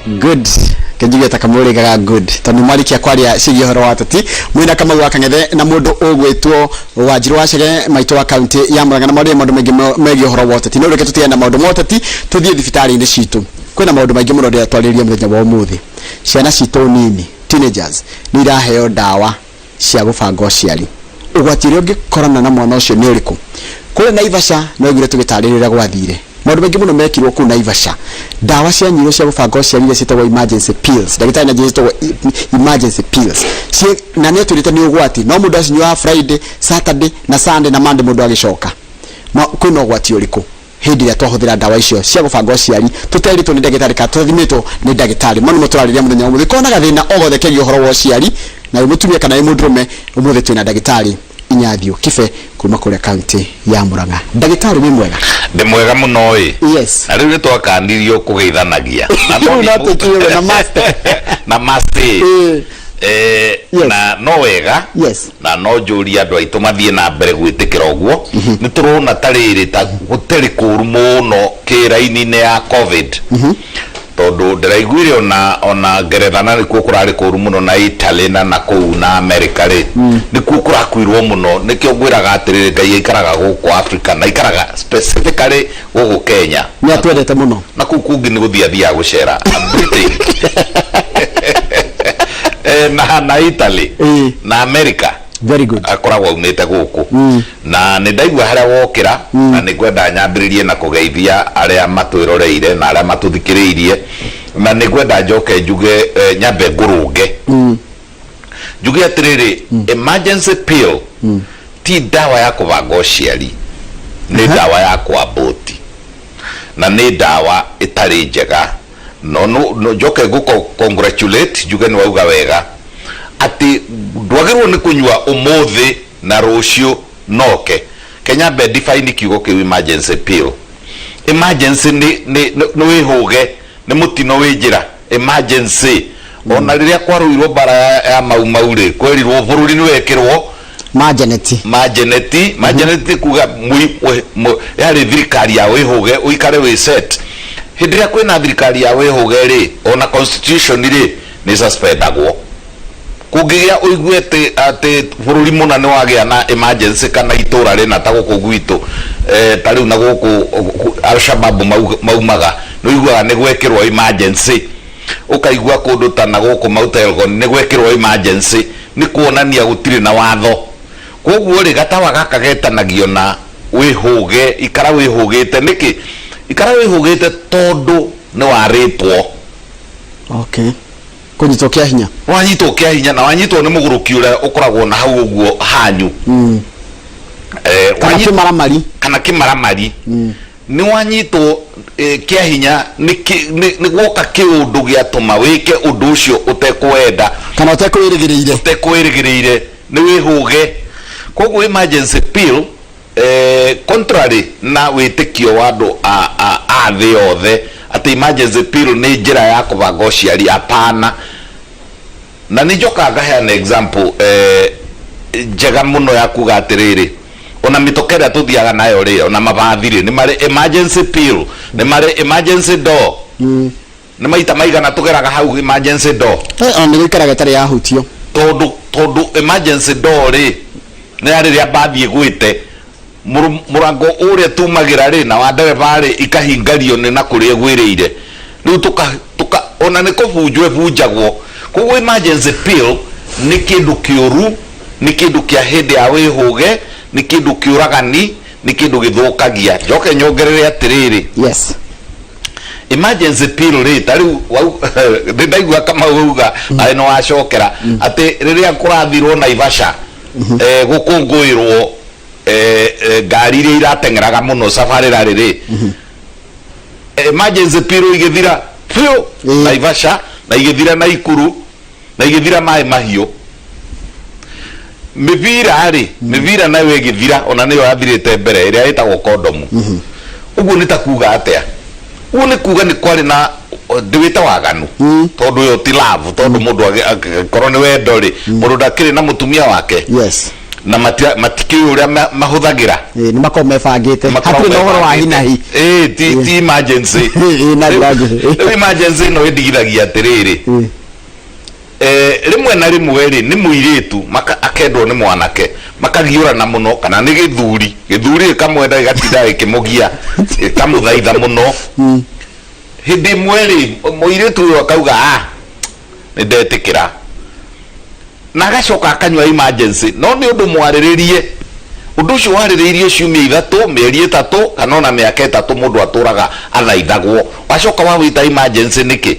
Good. Kenjigue ta kamũrĩgaga good tondũ mwarikia kwaria ciĩgiĩ ũhoro wa ateti mwĩna Kamau wa Kang'ethe na mũndũ ũgwĩtwo Wanjirũ wa Chege maitũ wa kaunti ya Murang'a na mwarĩrie maũndũ maingĩ megiĩ ũhoro wa ũteti. No reke tũtigane na maũndũ ma ũteti tũthiĩ thibitarĩ-inĩ citũ. Kwĩna maũndũ maingĩ mũno ndĩrenda twarĩrĩrie mũthenya wa ũmũthĩ. Ciana citũ nini, teenagers, nĩ iraheo ndawa cia gũbanga ũciari. Ũgwati ũrĩa ũngĩkorana na mwana ũcio nĩ ũrĩkũ? Kũrĩa Naivasha nĩ waiguire tũgĩtarĩria ũrĩa gwathire. Maũndũ maingĩ mũno mekirwo kũu Naivasha. Ndawa cianyuirwo cia gũbanga ũciari iria ciĩtagwo emergency pills. Ndagĩtarĩ nĩ anjĩrire ciĩtagwo emergency pills. Ciĩ, na nĩ atwĩrĩte nĩ ũgwati. No mũndũ acinyuaga Friday, Saturday na Sunday na Monday mũndũ agĩcoka. Ma, kwĩna ũgwati ũrĩkũ hĩndĩ ĩrĩa twahũthĩra ndawa icio cia gũbanga ũciari tũterĩtwo nĩ ndagĩtarĩ kana tũtathimĩtwo nĩ ndagĩtarĩ? Mau nĩmo tũrarĩrĩria mũthenya wa ũmũthĩ. Korwo na gathĩna o gothe kegiĩ ũhoro wa ũciari, na wĩ mũtumia kana wĩ mũndũrũme, ũmũthĩ twĩna ndagĩtarĩ Inyathio Kibe kuma kũrĩa kaunti ya Murang'a. Ndagĩtarĩ, wĩ mwega? Ndĩ mwega mũno ĩ. Yes. Na rĩu nĩ twakanirio kũgeithanagia. Na Rĩu no tũkiuge namaste. Namaste. Yes. Na no wega. Na no njũrie andũ aitũ mathiĩ na mbere gwĩtĩkĩra ũguo. Nĩ tũrona ta rĩrĩ ta gũtarĩ kũru mũno kĩraini-inĩ ya COVID. Tondũ ndĩraiguire ona Ngeretha na nĩkuo kũrarĩ kũru mũno na Italy na nakũu na America rĩ, nĩkuo kũrakuirwo mũno. Nĩkĩo ngwĩraga atĩrĩrĩ, Ngai aikaraga gũkũ Africa na aikaraga specifically gũkũ Kenya. Nĩ atwendete mũno. Na kũu kũngĩ nĩ gũthiĩ athiaga gũcera Britain na Italy na America. Very good. Akoragwo aumĩte gũkũ. Na nĩ ndaigua harĩa wokĩra na nĩ ngwenda nyambĩrĩrie na kũgeithia arĩa matwĩroreire na arĩa matũthikĩrĩirie, na nĩ ngwenda njoke njuge, nyambe ngũrũnge, njuge atĩrĩrĩ, emergency pill ti ndawa ya kũbanga ũciari, nĩ ndawa ya kwambũti na nĩ ndawa ĩtarĩ njega. No njoke ngũ congratulate, njuge nĩ wauga wega atĩ ndwagĩrĩirwo nĩ kũnyua ũmũthĩ na rũciũ noke. Kenya mbe define kiugo kĩu emergency pill. Emergency nĩ wĩhũge, nĩ mũtino wĩ njĩra. Emergency, ona rĩrĩa kwarũirwo mbara ya Mau Mau rĩ, kwerirwo bũrũri nĩ wekĩrwo Majeneti. Majeneti. Majeneti kuga yarĩ thirikari ya wĩhũge, ũikare wĩ set. Hĩndĩ ĩrĩa kwĩna thirikari ya wĩhũge rĩ, ona constitution rĩ nĩ suspendagwo. Kũngĩgĩa ũigue atĩ bũrũri mũna nĩ wagĩa na emergency kana itũra rĩna ta gũkũ gwitũ, ta rĩu na gũkũ Al-Shabaab maumaga, nĩ ũiguaga nĩ gwekĩrwo emergency. Ũkaigua kũndũ ta na gũkũ Mount Elgon nĩ gwekĩrwo emergency, nĩ kuonania gũtirĩ na watho. Koguo rĩ, gatawa gaka getanagio na wĩhũge, ikara wĩhũgĩte. Nĩkĩ ikara wĩhũgĩte? Tondũ nĩ warĩtwo. Okay, kũnyitwo kĩa hinya. Wanyitwo kĩa hinya na wanyitwo nĩ mũgũrũki ũrĩa ũkoragwo na hau ũguo hanyu. Kana kĩmaramari. Kana kĩmaramari. Nĩ wanyitwo kĩa hinya, nĩ gwoka kĩũndũ gĩatũma wĩke ũndũ ũcio ũtekwenda. Kana ũtekwĩrĩgĩrĩire. Ũtekwĩrĩgĩrĩire, nĩ wĩhũge. Koguo emergency pill, contrary na wĩtĩkio wa andũ a thĩ yothe atĩ emergency pill nĩ njĩra ya kũbanga ũciari, hapana. Na nĩ njokaga ngaheana example njega mũno ya kuga atĩrĩrĩ, ona mĩtoka ĩrĩa tũthiaga nayo rĩ, ona mabathi rĩ, nĩ marĩ emergency pill, nĩ marĩ emergency door. Nĩ maita maigana tũgeraga hau emergency door? Ona nĩ gũikaraga ĩtarĩ yahutio. Tondũ emergency door rĩ, nĩ ya rĩrĩa mbathi ĩgwĩte, mũrango ũrĩa tumagĩra rĩ na wa ndereba rĩ ikahingario nĩ na kũrĩa ĩgwĩrĩire. Rĩu tũka ona nĩ kũbunjwo ĩbunjagwo. Koguo emergency pill nĩ kĩndũ kĩũru, nĩ kĩndũ kĩa hĩndĩ ya wĩhũge, nĩ kĩndũ kĩũragani, nĩ kĩndũ gĩthũkagia. Njoke nyongerere atĩrĩrĩ, emergency pill rĩ, ta rĩu nĩ ndaigua Kamau auga arĩ nĩ wacokera atĩ rĩrĩa kũrathirwo Naivasha, gũkũngũĩrwo, ngari iria irateng'eraga mũno Safari Rally rĩ, emergency pill igĩthira biũ Naivasha na igĩthira Naikuru na igĩthira Maĩ Mahiũ. Mĩbira rĩ, mĩbira nayo ĩgĩthira, ona nĩyo yathirĩte mbere, ĩrĩa ĩtagwo kondomu. Ũguo nĩ ta kuga atĩa? Ũguo nĩ kuga nĩ kwarĩ na ndĩwĩte waganu, tondũ ĩyo ti love, tondũ mũndũ angĩkorwo nĩ wendo rĩ, mũndũ ndakĩrĩ na mũtumia wake. Na matikĩũĩ ũrĩa mahũthagĩra. Nĩ makoragwo mebangĩte. Makoragwo hatirĩ na ũhoro wa mebangĩte. hinahi. Ĩĩ, ti emergency. Ĩĩ, na njĩra njũru. Rĩu emergency ĩno ĩndigithagia atĩrĩrĩ, rĩmwe na rĩmwe rĩ, nĩ mũirĩtu akendwo nĩ mwanake, makagiũrana mũno, kana nĩ gĩthuri, gĩthuri gĩkamwenda, gĩgatinda gĩkĩmũgia, gĩkamũthaitha mũno. Hĩndĩ ĩmwe rĩ, mũirĩtu ũyũ akauga, "Ah, nĩ ndetĩkĩra," na agacoka akanyua emergency. No nĩ ũndũ mwarĩrĩrie, ũndũ ũcio warĩrĩirio ciumia 3, mĩeri 3, kana ona mĩaka 3, mũndũ atũraga athaithagwo, wacoka wawĩta emergency nĩkĩ?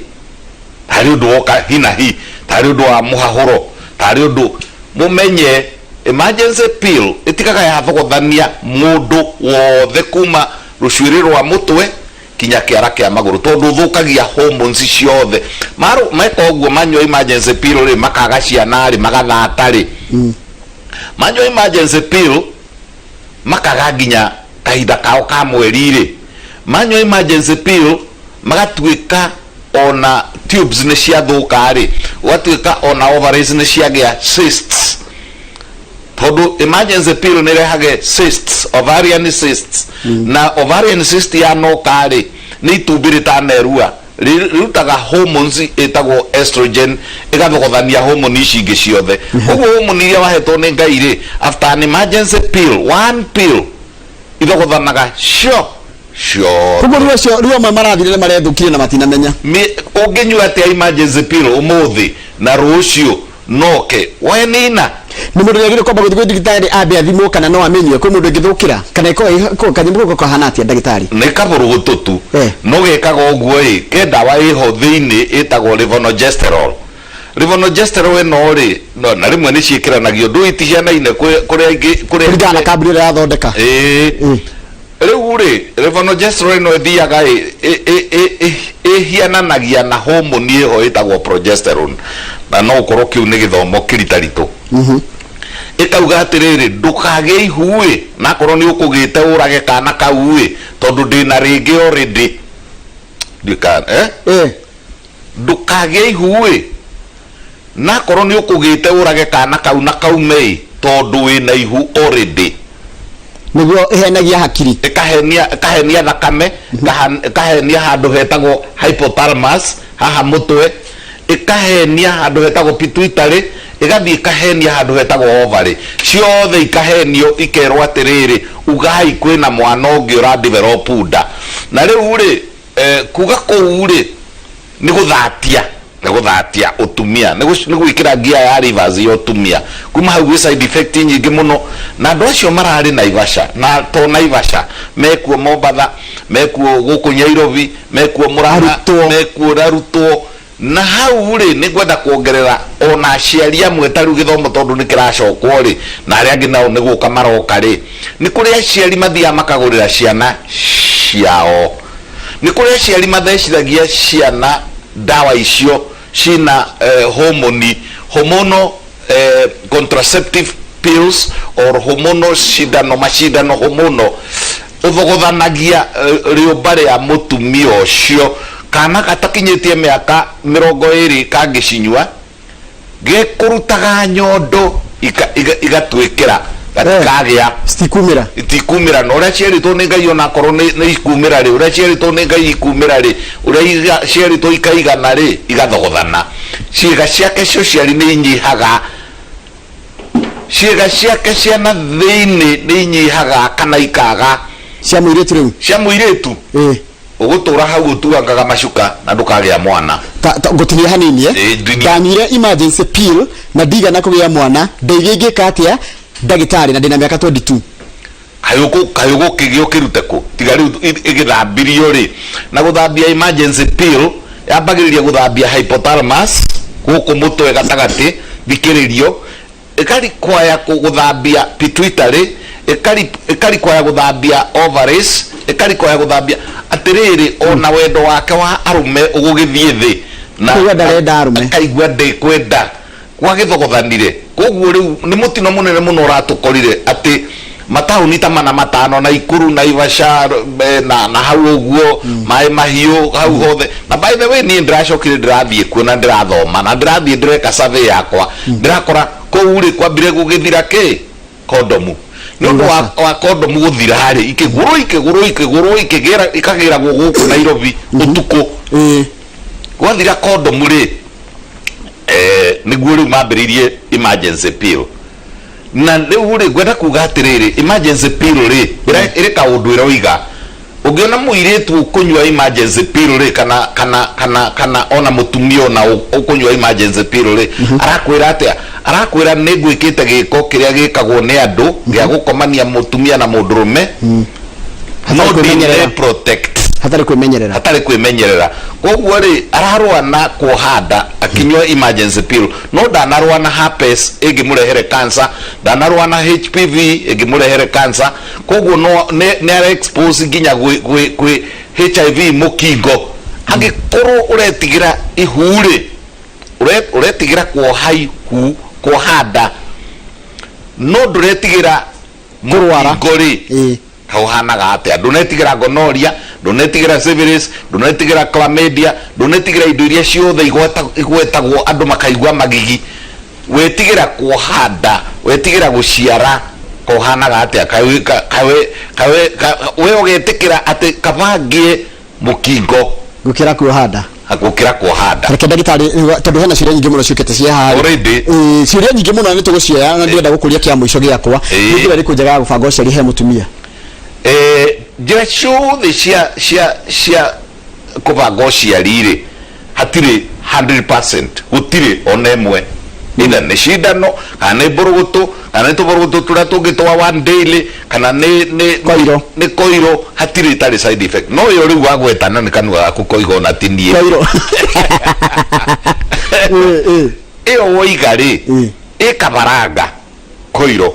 Tarĩ ũndũ woka hinahi, tarĩ ũndũ wa mũhahũro, tarĩ ũndũ mũmenye. Emergency pill ĩtigaga yathogothania mũndũ wothe kuma rũcuĩrĩ rwa mũtwe kinya kĩara kĩa magũrũ, tondũ ũthũkagia hormones ciothe. Meka ũguo, manyua emergency pill rĩ, makaga ciana rĩ, magathata rĩ. Manyua emergency pill, makaga nginya kahinda kao ka mweri rĩ. Manyua emergency pill, magatuĩka ona tubes nĩ ciathũka rĩ, ũgatuĩka ona ovaries nĩ ciagĩa cysts, tondũ emergency pill nĩ ĩrehage cysts, ovarian cysts. Na ovarian cyst yanoka rĩ, nĩ itumbĩ rĩtanerua, rĩrutaga hormones ĩtagwo estrogen, ĩgathogothania hormone ici ingĩ ciothe. Ũguo hormone iria wahetwo nĩ Ngai rĩ, after an emergency pill, one pill, ithogothanaga cio ciothe. Koguo rĩu acio rĩu amwe marathire nĩ marethũkire na matinamenya. Ũngĩnyua atĩa emergency pill ũmũthĩ na rũciũ noke wenina? Nĩ mũndũ nĩagĩrĩire kwamba gũthiĩ gwĩ ndagĩtarĩ ambe athimwo kana no amenywe kwĩ mũndũ ĩngĩthũkĩra, kana ĩkorwo kanyamũ gaka kahana atĩa, ndagĩtarĩ? Nĩ kabũrũgũtũ tu. No gekaga ũguo ĩ, ke ndawa ĩho thĩinĩ ĩtagwo levonorgestrel. Levonorgestrel ĩno rĩ, na rĩmwe nĩ ciĩkĩranagio, ndũĩ itihianaine kũrĩa ingĩ kũrĩa kũringana na kambuni ĩrĩa yathondeka. Ĩĩ. Rĩu rĩ, levonorgestrel ĩno ĩthiaga ĩ, ĩhiananagia na hormone ĩho ĩtagwo progesterone, na no ũkorwo kĩu nĩ gĩthomo kĩritaritũ. Ĩkauga atĩrĩrĩ, ndũkagĩe ihu ĩ, na akorwo nĩ ũkũgĩte ũrage kana kau ĩ, tondũ ndĩna rĩngĩ already. Ndiũĩ kana, eh? Ndũkagĩe ihu ĩ, na akorwo nĩ ũkũgĩte ũrage kana kau na kaume ĩ, tondũ wĩna ihu already. Nĩguo ĩhenagia hakiri. Ĩkahenia thakame, ĩkahenia handũ hetagwo hypothalamus haha mũtwe, ĩkahenia handũ hetagwo pituitary, ĩgathiĩ ĩkahenia handũ hetagwo ovary. Ciothe ikahenio, ikerwo atĩrĩrĩ, ugai kwĩna mwana ũngĩ ũra develop nda. Na rĩu rĩ, kuga kũu rĩ, nĩ gũthatia, nĩ gũthatia ũtumia, nĩ gwĩkĩra ngia ya reverse ya ũtumia. Kuma hau gwĩ side effect nyingĩ mũno, na andũ acio mararĩ Naivasha, na to Naivasha, mekuo Mombatha, mekuo gũkũ Nyairobi, mekuo Murang'a, Arutwo. mekuo arutwo. Na hau rĩ, nĩ ngwenda kuongerera ona aciari amwe, ta rĩu gĩthomo tondũ nĩ kĩracokwo rĩ, na arĩa angĩ nao nĩ gũka maroka rĩ, nĩ kũrĩ aciari mathiaga makagũrĩra ciana ciao, nĩ kũrĩ aciari mathecithagia ciana ndawa icio cina hormone, hormonal contraceptive pills or hormonal cindano, macindano hormonal, ũthogothanagia rĩũmba rĩa mũtumia ũcio. Kana gatakinyĩtie mĩaka 20 kangĩcinyua, gekũrutaga nyondo igatwĩkĩra gatikagĩa. Citikumĩra. Itikumĩra. Na ũrĩa ciarĩtwo nĩ Ngai, onakorwo nĩ ikumĩra rĩ, ũrĩa ciarĩtwo nĩ Ngai ikumĩra rĩ, ũrĩa ciarĩtwo ikaigana rĩ, igathogothana. Ciĩga ciake cia ũciari nĩ inyihaga, ciĩga ciake cia na thĩinĩ nĩ inyihaga kana ikaga. Cia mũirĩtu rĩu. Cia mũirĩtu. Ũgũtũra hau ũtuangaga macuka na ndũkagĩa mwana. Ta ngũtinia hanini, eh? Ĩĩ, ndinia. Ndanyuire emergency pill na ndigana kũgĩa mwana, ndeithia ingĩka atĩa, ndagĩtarĩ, na ndĩna mĩaka 22? Kaĩ ũgũkĩgĩa ũkĩrute kũ tiga rĩu ĩgĩthambirio rĩ? Na gũthambia emergency pill yambagĩrĩria gũthambia hypothalamus gũkũ mũtwe gatagatĩ, thikĩrĩrio, ĩkarikwaya gũthambia pituitary, ĩkarikwaya gũthambia ovaries, ĩkarikwaya gũthambia atĩrĩrĩ, ona wendo wake wa arũme ũgũgĩthiĩ thĩ na Akaigua ndarenda arũme. Akaigua ndekwenda, gwagĩthogothanire. Koguo rĩu nĩ mũtino mũnene mũno ũratũkorire, atĩ mataũni ta mana matano, Naikuru, Naivasha, na hau ũguo Maĩ Mahiũ, hau hothe. Na by the way, niĩ ndĩracokire ndĩrathiĩ kuo na ndĩrathoma na ndĩrathiĩ ndĩreka survey yakwa, ndĩrakora kũu rĩ, kwambire gũgĩthira kĩ. Kondomu nĩ ũndũ wa kondomu gũthira rĩ, ikĩgũrwo ikĩgũrwo ikĩgũrwo ikĩgĩra ikagĩragwo gũkũ Nairobi ũtukũ. Gwathira kondomu rĩ, nĩguo rĩu mambĩrĩirie emergency pill. Na rĩu rĩ, ngwenda kuga atĩrĩrĩ, emergency pill rĩ, ĩrĩ kaũndũ ĩroiga. Ũngĩona mũirĩtu ũkũnyua emergency pill rĩ, kana kana kana kana ona mũtumia ona ũkũnyua emergency pill rĩ, arakwĩra atĩa? Arakwĩra nĩ ngwĩkĩte gĩko kĩrĩa gĩkagwo nĩ andũ gĩa gũkomania mũtumia na mũndũrũme, no Hatarĩ kwĩmenyerera. ndine protect. Hatarĩ kwĩmenyerera. Hatarĩ kwĩmenyerera. Koguo rĩ, ararũa na kuoha nda akinyua emergency pill, no ndanarũa na herpes ĩngĩmũrehere cancer, ndanarũa na HPV ĩngĩmũrehere cancer. Koguo no nĩ ara expose nginya gwĩ HIV, mũkingo. Angĩkorwo ũretigĩra ihu rĩ, ũretigĩra kuoha ihu, kuoha nda, no ndũretigĩra Kũrwara. mũkingo rĩ, kauhanaga atĩa? Ndũnetigĩra gonorrhea, ndũnetigĩra syphilis, ndũnetigĩra chlamydia, ndũnetigĩra indo iria ciothe igwetagwo andũ makaigua magigi. Wetigĩra kuoha nda, wetigĩra gũciara, kauhanaga atĩa? Kawe we ũgetĩkĩra atĩ kaba ngĩe mũkingo gũkĩra kuoha nda. Gũkĩra kuoha nda. Reke ndagĩtarĩ, tondũ hena ciũria nyingĩ mũno ciũkĩte cia haha. Already. Ciũria nyingĩ mũno na nĩ tũgũcioya, na ndĩrenda gũkũria kĩa mũico gĩakwa. Nĩ njĩra ĩrĩkũ njega ya gũbanga ũciari he mũtumia? Njĩra ciothe cia kũbanga ũciari rĩ, hatirĩ 100%, gũtirĩ ona ĩmwe. Either nĩ cindano, kana nĩ mbũrũgũtũ, kana nĩ tũbũrũgũtũ tũrĩa tũngĩ twa one daily, kana nĩ Koiro. Nĩ koiro, hatirĩ ĩtarĩ side effect. No ĩyo rĩu wagweta na nĩ kanua gaku koiga, ona ti niĩ. Koiro. Ĩyo woiga rĩ, ĩkabaranga koiro.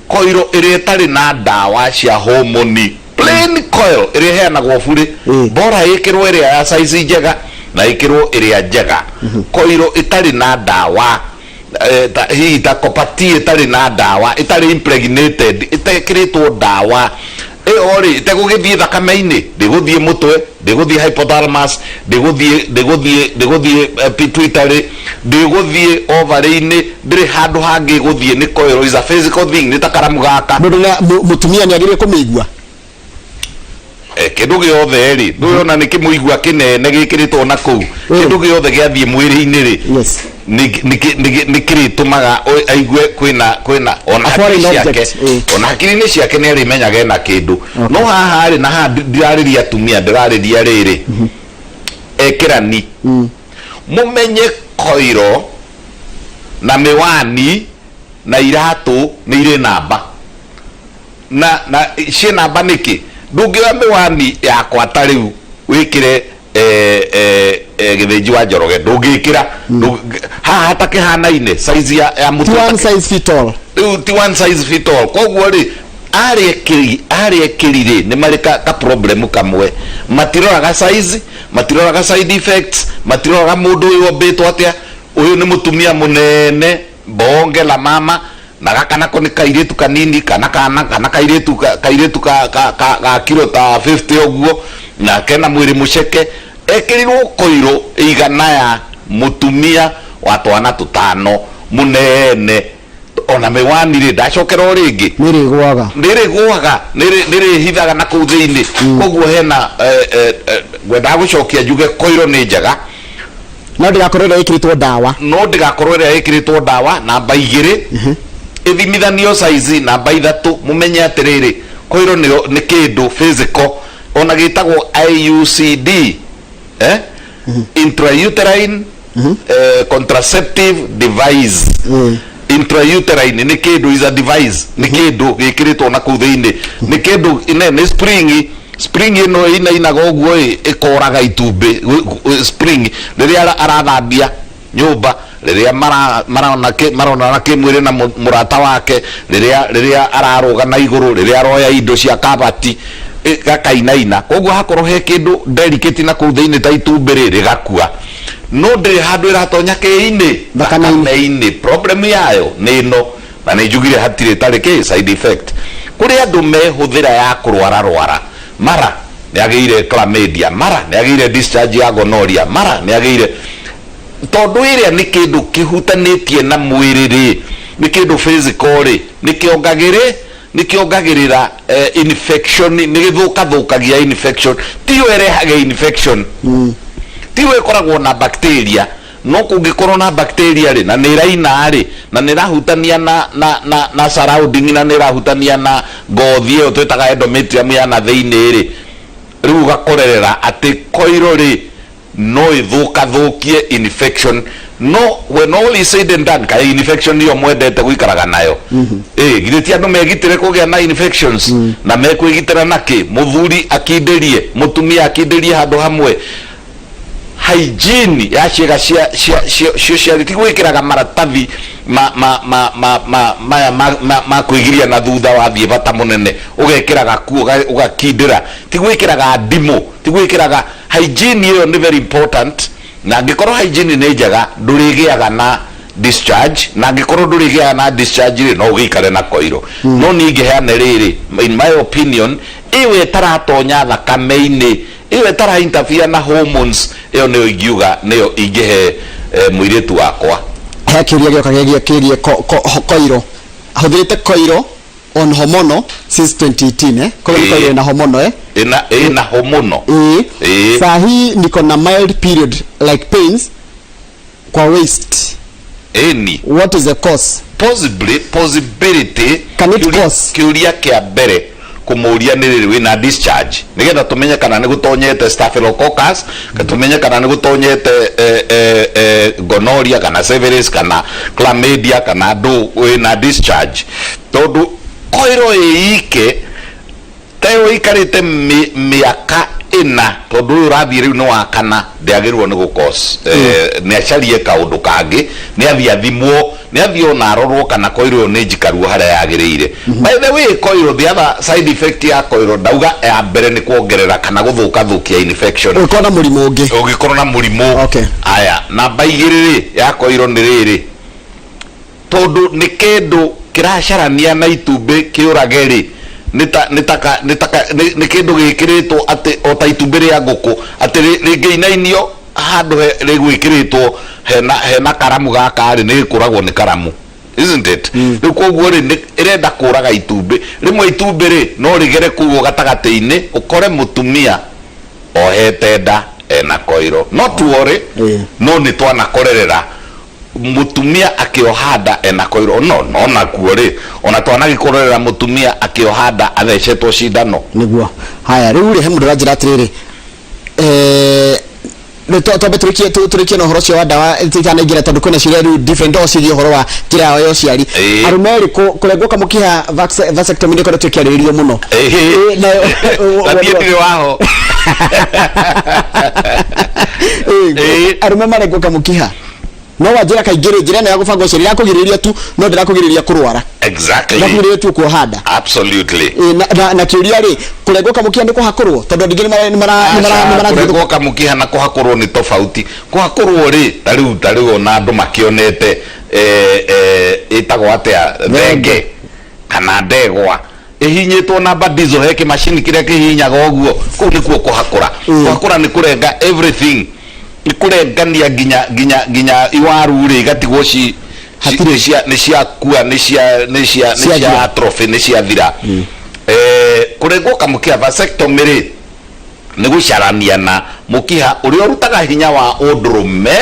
Koiro ĩrĩa ĩtarĩ na ndawa cia homoni, plain coil ĩrĩa ĩheanagwo burĩ, bora ĩkĩrwo ĩrĩa ya size njega na ĩkĩrwo ĩrĩa njega. Koiro ĩtarĩ na ndawa, hihi ta copper T ĩtarĩ na ndawa, ĩtarĩ impregnated, ĩtekĩrĩtwo ndawa ĩyo rĩ, ĩtegũgĩthiĩ thakame-inĩ, ndĩgũthiĩ mũtwe, ndĩgũthiĩ hypothalamus, ndĩgũthiĩ pituitary, ndĩgũthiĩ ovary-inĩ, ndĩrĩ handũ hangĩ ĩgũthiĩ. Nĩ coil, is a physical thing, nĩ ta karamu gaka. Mũndũ mũtumia nĩ agĩrĩire kũmĩigua? Kĩndũ gĩothe rĩ, ndũyona nĩ kĩmũigua kĩnene gĩkĩrĩtwo na kũu? Kĩndũ gĩothe gĩathiĩ mwĩrĩ-inĩ rĩ, nĩ kĩrĩtũmaga aigue kwĩna ona A foreign hakiri ciake object, ona hakiri-inĩ ciake nĩ arĩmenyaga ena kĩndũ. No haha rĩ, na haha ndirarĩria atumia, ndĩrarĩria rĩrĩ ekĩrani, mũmenye koiro na mĩwani na iratũ nĩ irĩ namba na ciĩ namba. Nĩkĩ ndũngĩoya mĩwani yakwa ta rĩu wĩkĩre gĩthĩnji wa Njoroge? Ndũngĩkĩra. Haha hatakĩhanaine size ya Ti mũtwe. One size fit all. Rĩu ti one size fit all. Koguo rĩ, arĩa ekĩri rĩ, nĩ marĩ ka problem kamwe: matiroraga size, matiroraga side effects, matiroraga mũndũ ũyũ ombĩtwo atĩa. Ũyũ nĩ mũtumia mũnene, bonge la mama, na gaka nako nĩ kairĩtu kanini, kana kairĩtu ka kiro ta 50 ũguo, na kena mwĩrĩ mũceke. Ekĩrirwo koiro ĩigana ya mũtumia wa twana tũtano mũnene. Ona mĩwani rĩ, ndacokera o rĩngĩ. Nĩ rĩgwaga. Nĩrĩgũaga, nĩrĩhithaga na kũu thĩinĩ. Koguo hena ngwendaga gũcokia njuge koiro nĩ njega, no ndĩgakorwo ĩrĩa ĩkĩrĩtwo ndawa. No ndĩgakorwo ĩrĩa ĩkĩrĩtwo ndawa. Namba 2, ĩthimithanio size. Namba 3, mũmenye atĩrĩrĩ, koiro nĩ kĩndũ physical, ona gĩtagwo IUCD, intrauterine contraceptive device. Intrauterine nĩ kĩndũ, is a device, nĩ kĩndũ gĩkĩrĩtwo na kũu thĩinĩ, nĩ kĩndũ nĩ spring. Spring ĩno ĩinainaga ũguo ĩ, ĩkoraga itumbĩ. Spring rĩrĩa arathambia nyũmba, rĩrĩa maronana kĩmwĩrĩ na mũrata wake, rĩrĩa ararũga na igũrũ, rĩrĩa aroya indo cia kabati, gakainaina. Koguo hakorwo he kĩndũ delicate na kũu thĩinĩ ta itumbĩ rĩ, rĩgakua, no ndĩrĩ handũ ĩratonya kĩinĩ. Thakame-inĩ. Thakame-inĩ. Problem yayo nĩ ĩno, na nĩ njugire hatirĩ ĩtarĩ kĩ side effect. Kũrĩ andũ mehũthĩra ya kũrwara rwara, mara nĩ agĩire chlamydia, mara nĩ agĩire discharge ya gonorrhea, mara nĩ agĩire, tondũ ĩrĩa nĩ kĩndũ kĩhutanĩtie na mwĩrĩ rĩ. Nĩ kĩndũ physical rĩ, nĩ kĩongagĩrĩ nĩ kĩongagĩrĩra infection, nĩ gĩthũkathũkagia infection. Tiyo ĩrehaga infection, tiyo ĩkoragwo na bacteria, no kũngĩkorwo na bacteria rĩ, na nĩ ĩraina rĩ, na nĩ ĩrahutania na surrounding, na nĩ ĩrahutania na ngothi ĩyo twĩtaga endometrium ya na thĩinĩ rĩ, rĩu ũgakorerera atĩ koiro rĩ no ĩthũkathũkie infection. No when all is said and done, kaĩ infection iyo mwendete gũikaraga nayo? Ĩ githĩ ti andũ megitĩre kũgĩa na infections? Na mekwĩgitĩra nakĩ? Mũthuri akindĩrie, mũtumia akindĩrie handũ hamwe hygiene ya ciĩga cia ciari, ti gwĩkĩraga maratathi ma ma ma ma ma maya ma kwĩgiria na thutha wathiĩ bata mũnene, ũgekĩra gakuo ũgakindĩra, ti gwĩkĩraga ndimũ, ti gwĩkĩraga. Hygiene ĩyo nĩ very important, na angĩkorwo hygiene nĩ njega, ndũrĩgĩaga na discharge, na angĩkorwo ndũrĩgĩaga na discharge rĩ, no ũgĩikare na koiro. No niĩ ingĩheane rĩrĩ, in my opinion, ĩyo ĩtaratonya thakame-inĩ, ĩyo ĩtara interfere na hormones, ĩyo nĩyo ingiuga nĩyo ingĩhe mũirĩtu wakwa. He kĩũria gĩoka gĩgiĩ koiro. Ahũthĩrĩte koiro on hormonal since 2018, eh? Koguo nĩ koiro ĩna hormonal, eh? Ĩna hormonal. Ĩĩ. Saa hii niko na mild period like pains kwa waist. Ĩni. What is the cause? Possibly, possibility. Can it cause? Kĩũria kĩa mbere kũmũria nĩ rĩrĩ: wĩna discharge? Nĩgetha tũmenye kana nĩ gũtonyete staphylococcus, tũmenye kana nĩ gũtonyete gonorrhea kana syphilis kana chlamydia kana ndũ. Wĩna discharge? Tondũ koiro ĩike ta ĩyo ĩikarĩte mĩaka 4, tondũ ũyũ ũrathiĩ rĩu nĩ wa kana, ndĩagĩrĩirwo nĩ gũkos nĩ acarie kaũndũ kangĩ, nĩ athiĩ athimwo, nĩ athiĩ ona arorwo kana koiro ĩyo nĩ njikaruo harĩa yagĩrĩire. By the way, koiro, the other side effect ya koiro, ndauga ya mbere nĩ kuongerera kana gũthũkathũkia infection. Ũngĩkorwo na mũrimũ ũngĩ. Ũngĩkorwo na mũrimũ. Aya, namba 2 rĩ ya koiro nĩ rĩrĩ: tondũ nĩ kĩndũ kĩracarania na itumbĩ kĩũrage rĩ, nĩ ta nĩ ta ka- nĩ ta ka- nĩ nĩ kĩndũ gĩkĩrĩtwo atĩ o ta itumbĩ rĩa ngũkũ, atĩ rĩngĩinainio handũ rĩgwĩkĩrĩtwo hena karamu gaka rĩ, nĩ gĩkũragwo nĩ karamu, isn't it? Rĩu koguo rĩ, ĩrenda kũraga itumbĩ. Rĩmwe itumbĩ rĩ no rĩgere kũu gatagatĩ-inĩ, ũkore mũtumia ohete nda ena koiro. Not to worry, no nĩ twanakorerera mutumia akĩoha nda ena koiro. No nakuo rĩ, ona twanagĩkorerera mũtumia akĩoha nda athecetwo cindano. Nĩguo. Haya, rĩu rĩ, he mũndũ ũranjĩra atĩrĩrĩ, rĩu twambe tũrĩkie na ũhoro ũcio wa ndawa tũtanaingĩra, tondũ kwĩna ciũria rĩu different o ciĩgiĩ ũhoro wa njĩra yao ya ũciari. Arũme rĩ, kũrengwo kamũkiha, vasectomy, nĩ ĩkoretwo ĩkĩarĩrĩrio mũno. Na niĩ ndirĩ waho. Arũme marengwo kamũkiha, no wanjĩra kaingĩ rĩ, njĩra ĩno ya gũbanga ũciari ĩrakũgirĩrĩria tu, no ndĩrakũgirĩrĩria kũrwara. Ĩrakũgirĩrĩria tu kuoha nda. Na kĩũria rĩ, kũrengwo kamũkiha nĩ kũhakũrwo? Tondũ andũ aingĩ nĩ mara Kũrengwo kamũkiha na kũhakũrwo nĩ tofauti. Kũhakũrwo rĩ, ta rĩu ona andũ makĩonete ĩtagwo atĩa, thenge kana ndegwa ĩhinyĩtwo na badizo, he kĩmacini kĩrĩa kĩhihinyaga ũguo, kũu nĩkuo kũhakũra. Kũhakũra nĩ kũrenga everything, nĩ kũrengania nginya iwaru rĩ igatigwo ci nĩ ciakua, nĩ cia Ciathira. Atrophy, nĩ ciathira. Kũrengwo kamũkiha, vasectomy rĩ, nĩ gũcarania na mũkiha ũrĩa ũrutaga hinya wa ũndũrũme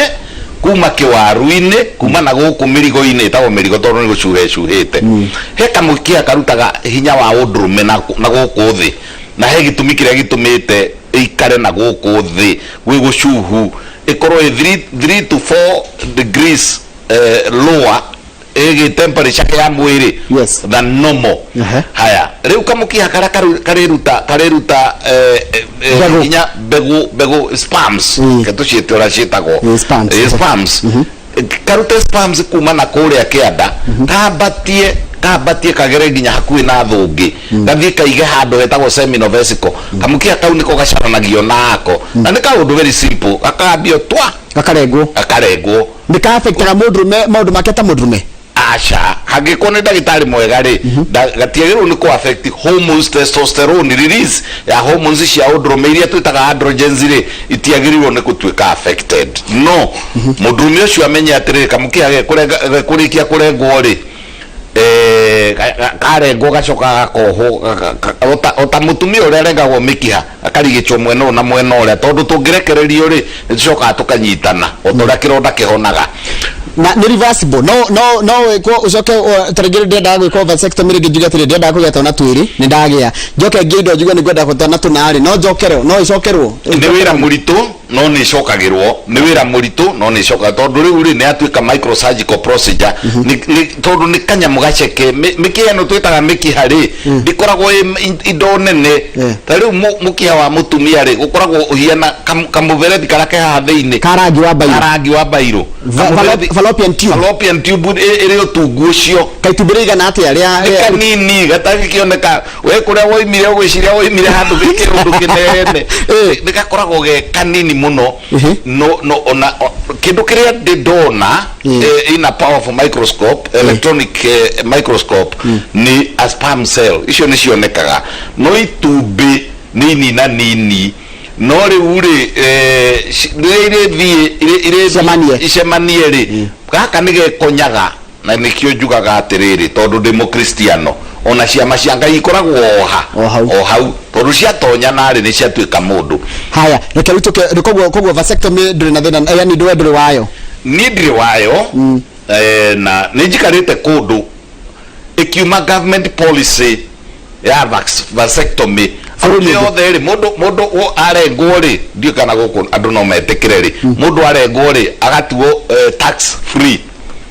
kuma kĩwaru-inĩ, kuma na gũkũ mĩrigo-inĩ, ĩtagwo mĩrigo tondũ nĩ gũcuha ĩcuhĩte. He kamũkiha karutaga hinya wa ũndũrũme na gũkũ thĩ, na he gĩtũmi kĩrĩa gĩtũmĩte ĩikare na gũkũ thĩ gwĩ gũcuhu, ĩkorwo ĩ 3 to 4 degrees lower ĩgĩ temperature ya mwĩrĩ than normal. Haya, rĩu kamũkiha karĩa karĩruta Mbegũ. hinya, mbegũ, sperms, tũciĩte ũrĩa ciĩtagwo. Sperms. Sperms, karute sperms kuma na kũrĩa kĩanda, kambatie kagere nginya hakuhĩ na thũngĩ, gathiĩ kaige handũ hetagwo seminal vesicle. Kamũkiha kau nĩko gacaranagio nako, na nĩ kaũndũ very simple, gakambio twa Gakarengwo. Gakarengwo. Nĩ ka-affectaga mũndũrũme, maũndũ make ta mũndũrũme? Aca, hangĩkorwo nĩ ndagĩtarĩ mwega rĩ, gatiagĩrĩirwo nĩ kũ affect hormones. Testosterone release ya hormones cia ũndũrũme iria twĩtaga androgens rĩ, itiagĩrĩirwo nĩ gũtuĩka affected. No mũndũrũme ũcio amenye atĩrĩrĩ, kamũkiha gekũrĩkia kũrengwo rĩ, Karengwo gacoka gakohwo ota mũtumia ũrĩa arengagwo mĩkiha, akarigĩchwo mwena ũyũ na mwena ũrĩa, tondũ tũngĩrekererio rĩ, nĩ tũcokaga tũkanyitana ota ũrĩa kĩronda kĩhonaga. Na nĩ reversible? No wĩkwo ũcoke ta rĩngĩ ndĩrendaga gwĩkwo vasectomy rĩngĩ, njuge atĩrĩ, ndĩrendaga kũgĩa twana twĩrĩ, nĩ ndagĩa, njoke ngĩe indo, njuge nĩ ngwenda twana tũna rĩ, no njokerwo, no ĩcokerwo? Nĩ wĩra mũritũ no nĩ ĩcokagĩrwo, nĩ wĩra mũritũ no nĩ ĩcokaga, tondũ rĩu rĩ, nĩ yatuĩka microsurgical procedure. Tondũ nĩ kanyamũ gaceke, mĩkiha ĩno twĩtaga mĩkiha rĩ, ndĩkoragwo ĩ indo nene. Ta rĩu mũkiha wa mũtumia rĩ, gũkoragwo ũhiana kamũberethi karĩa ke haha thĩinĩ. Ka rangi wa mbairũ. Ka rangi wa mbairũ. Fallopian tube. Fallopian tube ĩrĩ ũtungu ũcio. Kaitumbĩ rĩigana atĩa rĩa Nĩ kanini gatangĩkĩoneka. We kũrĩa woimire, ũgwĩciria woimire handũ gĩ kĩũndũ kĩnene. Nĩ gakoragwo ge kanini mũno. No ona kĩndũ kĩrĩa ndĩ ndona in a powerful microscope, electronic microscope, nĩ a sperm cell, icio nĩ cionekaga, no itumbĩ nĩ inina nini. No rĩu rĩ, rĩrĩa irĩthiĩ irĩthiĩ Icemanie. Icemanie rĩ, gaka nĩ gekonyaga. Na nĩkĩo njugaga atĩrĩrĩ, tondũ ndĩ Mũkristiano, ona ciama cia Ngai ikoragwo o ha? O hau. O hau, tondũ ciatonyana rĩ, nĩ ciatuĩka mũndũ. Haya, reke rĩu tũke koguo vasectomy ndũrĩ na thĩna, yani ndũwe ndũrĩ wayo? Niĩ ndirĩ wayo. Na nĩ njikarĩte kũndũ ĩkiuma government policy ya vasectomy Bũrũri arũme ũngĩ. Othe rĩ, mũndũ arengwo rĩ, ndiũĩ kana gũkũ andũ no metĩkĩre rĩ, mũndũ arengwo rĩ, agatuo tax free.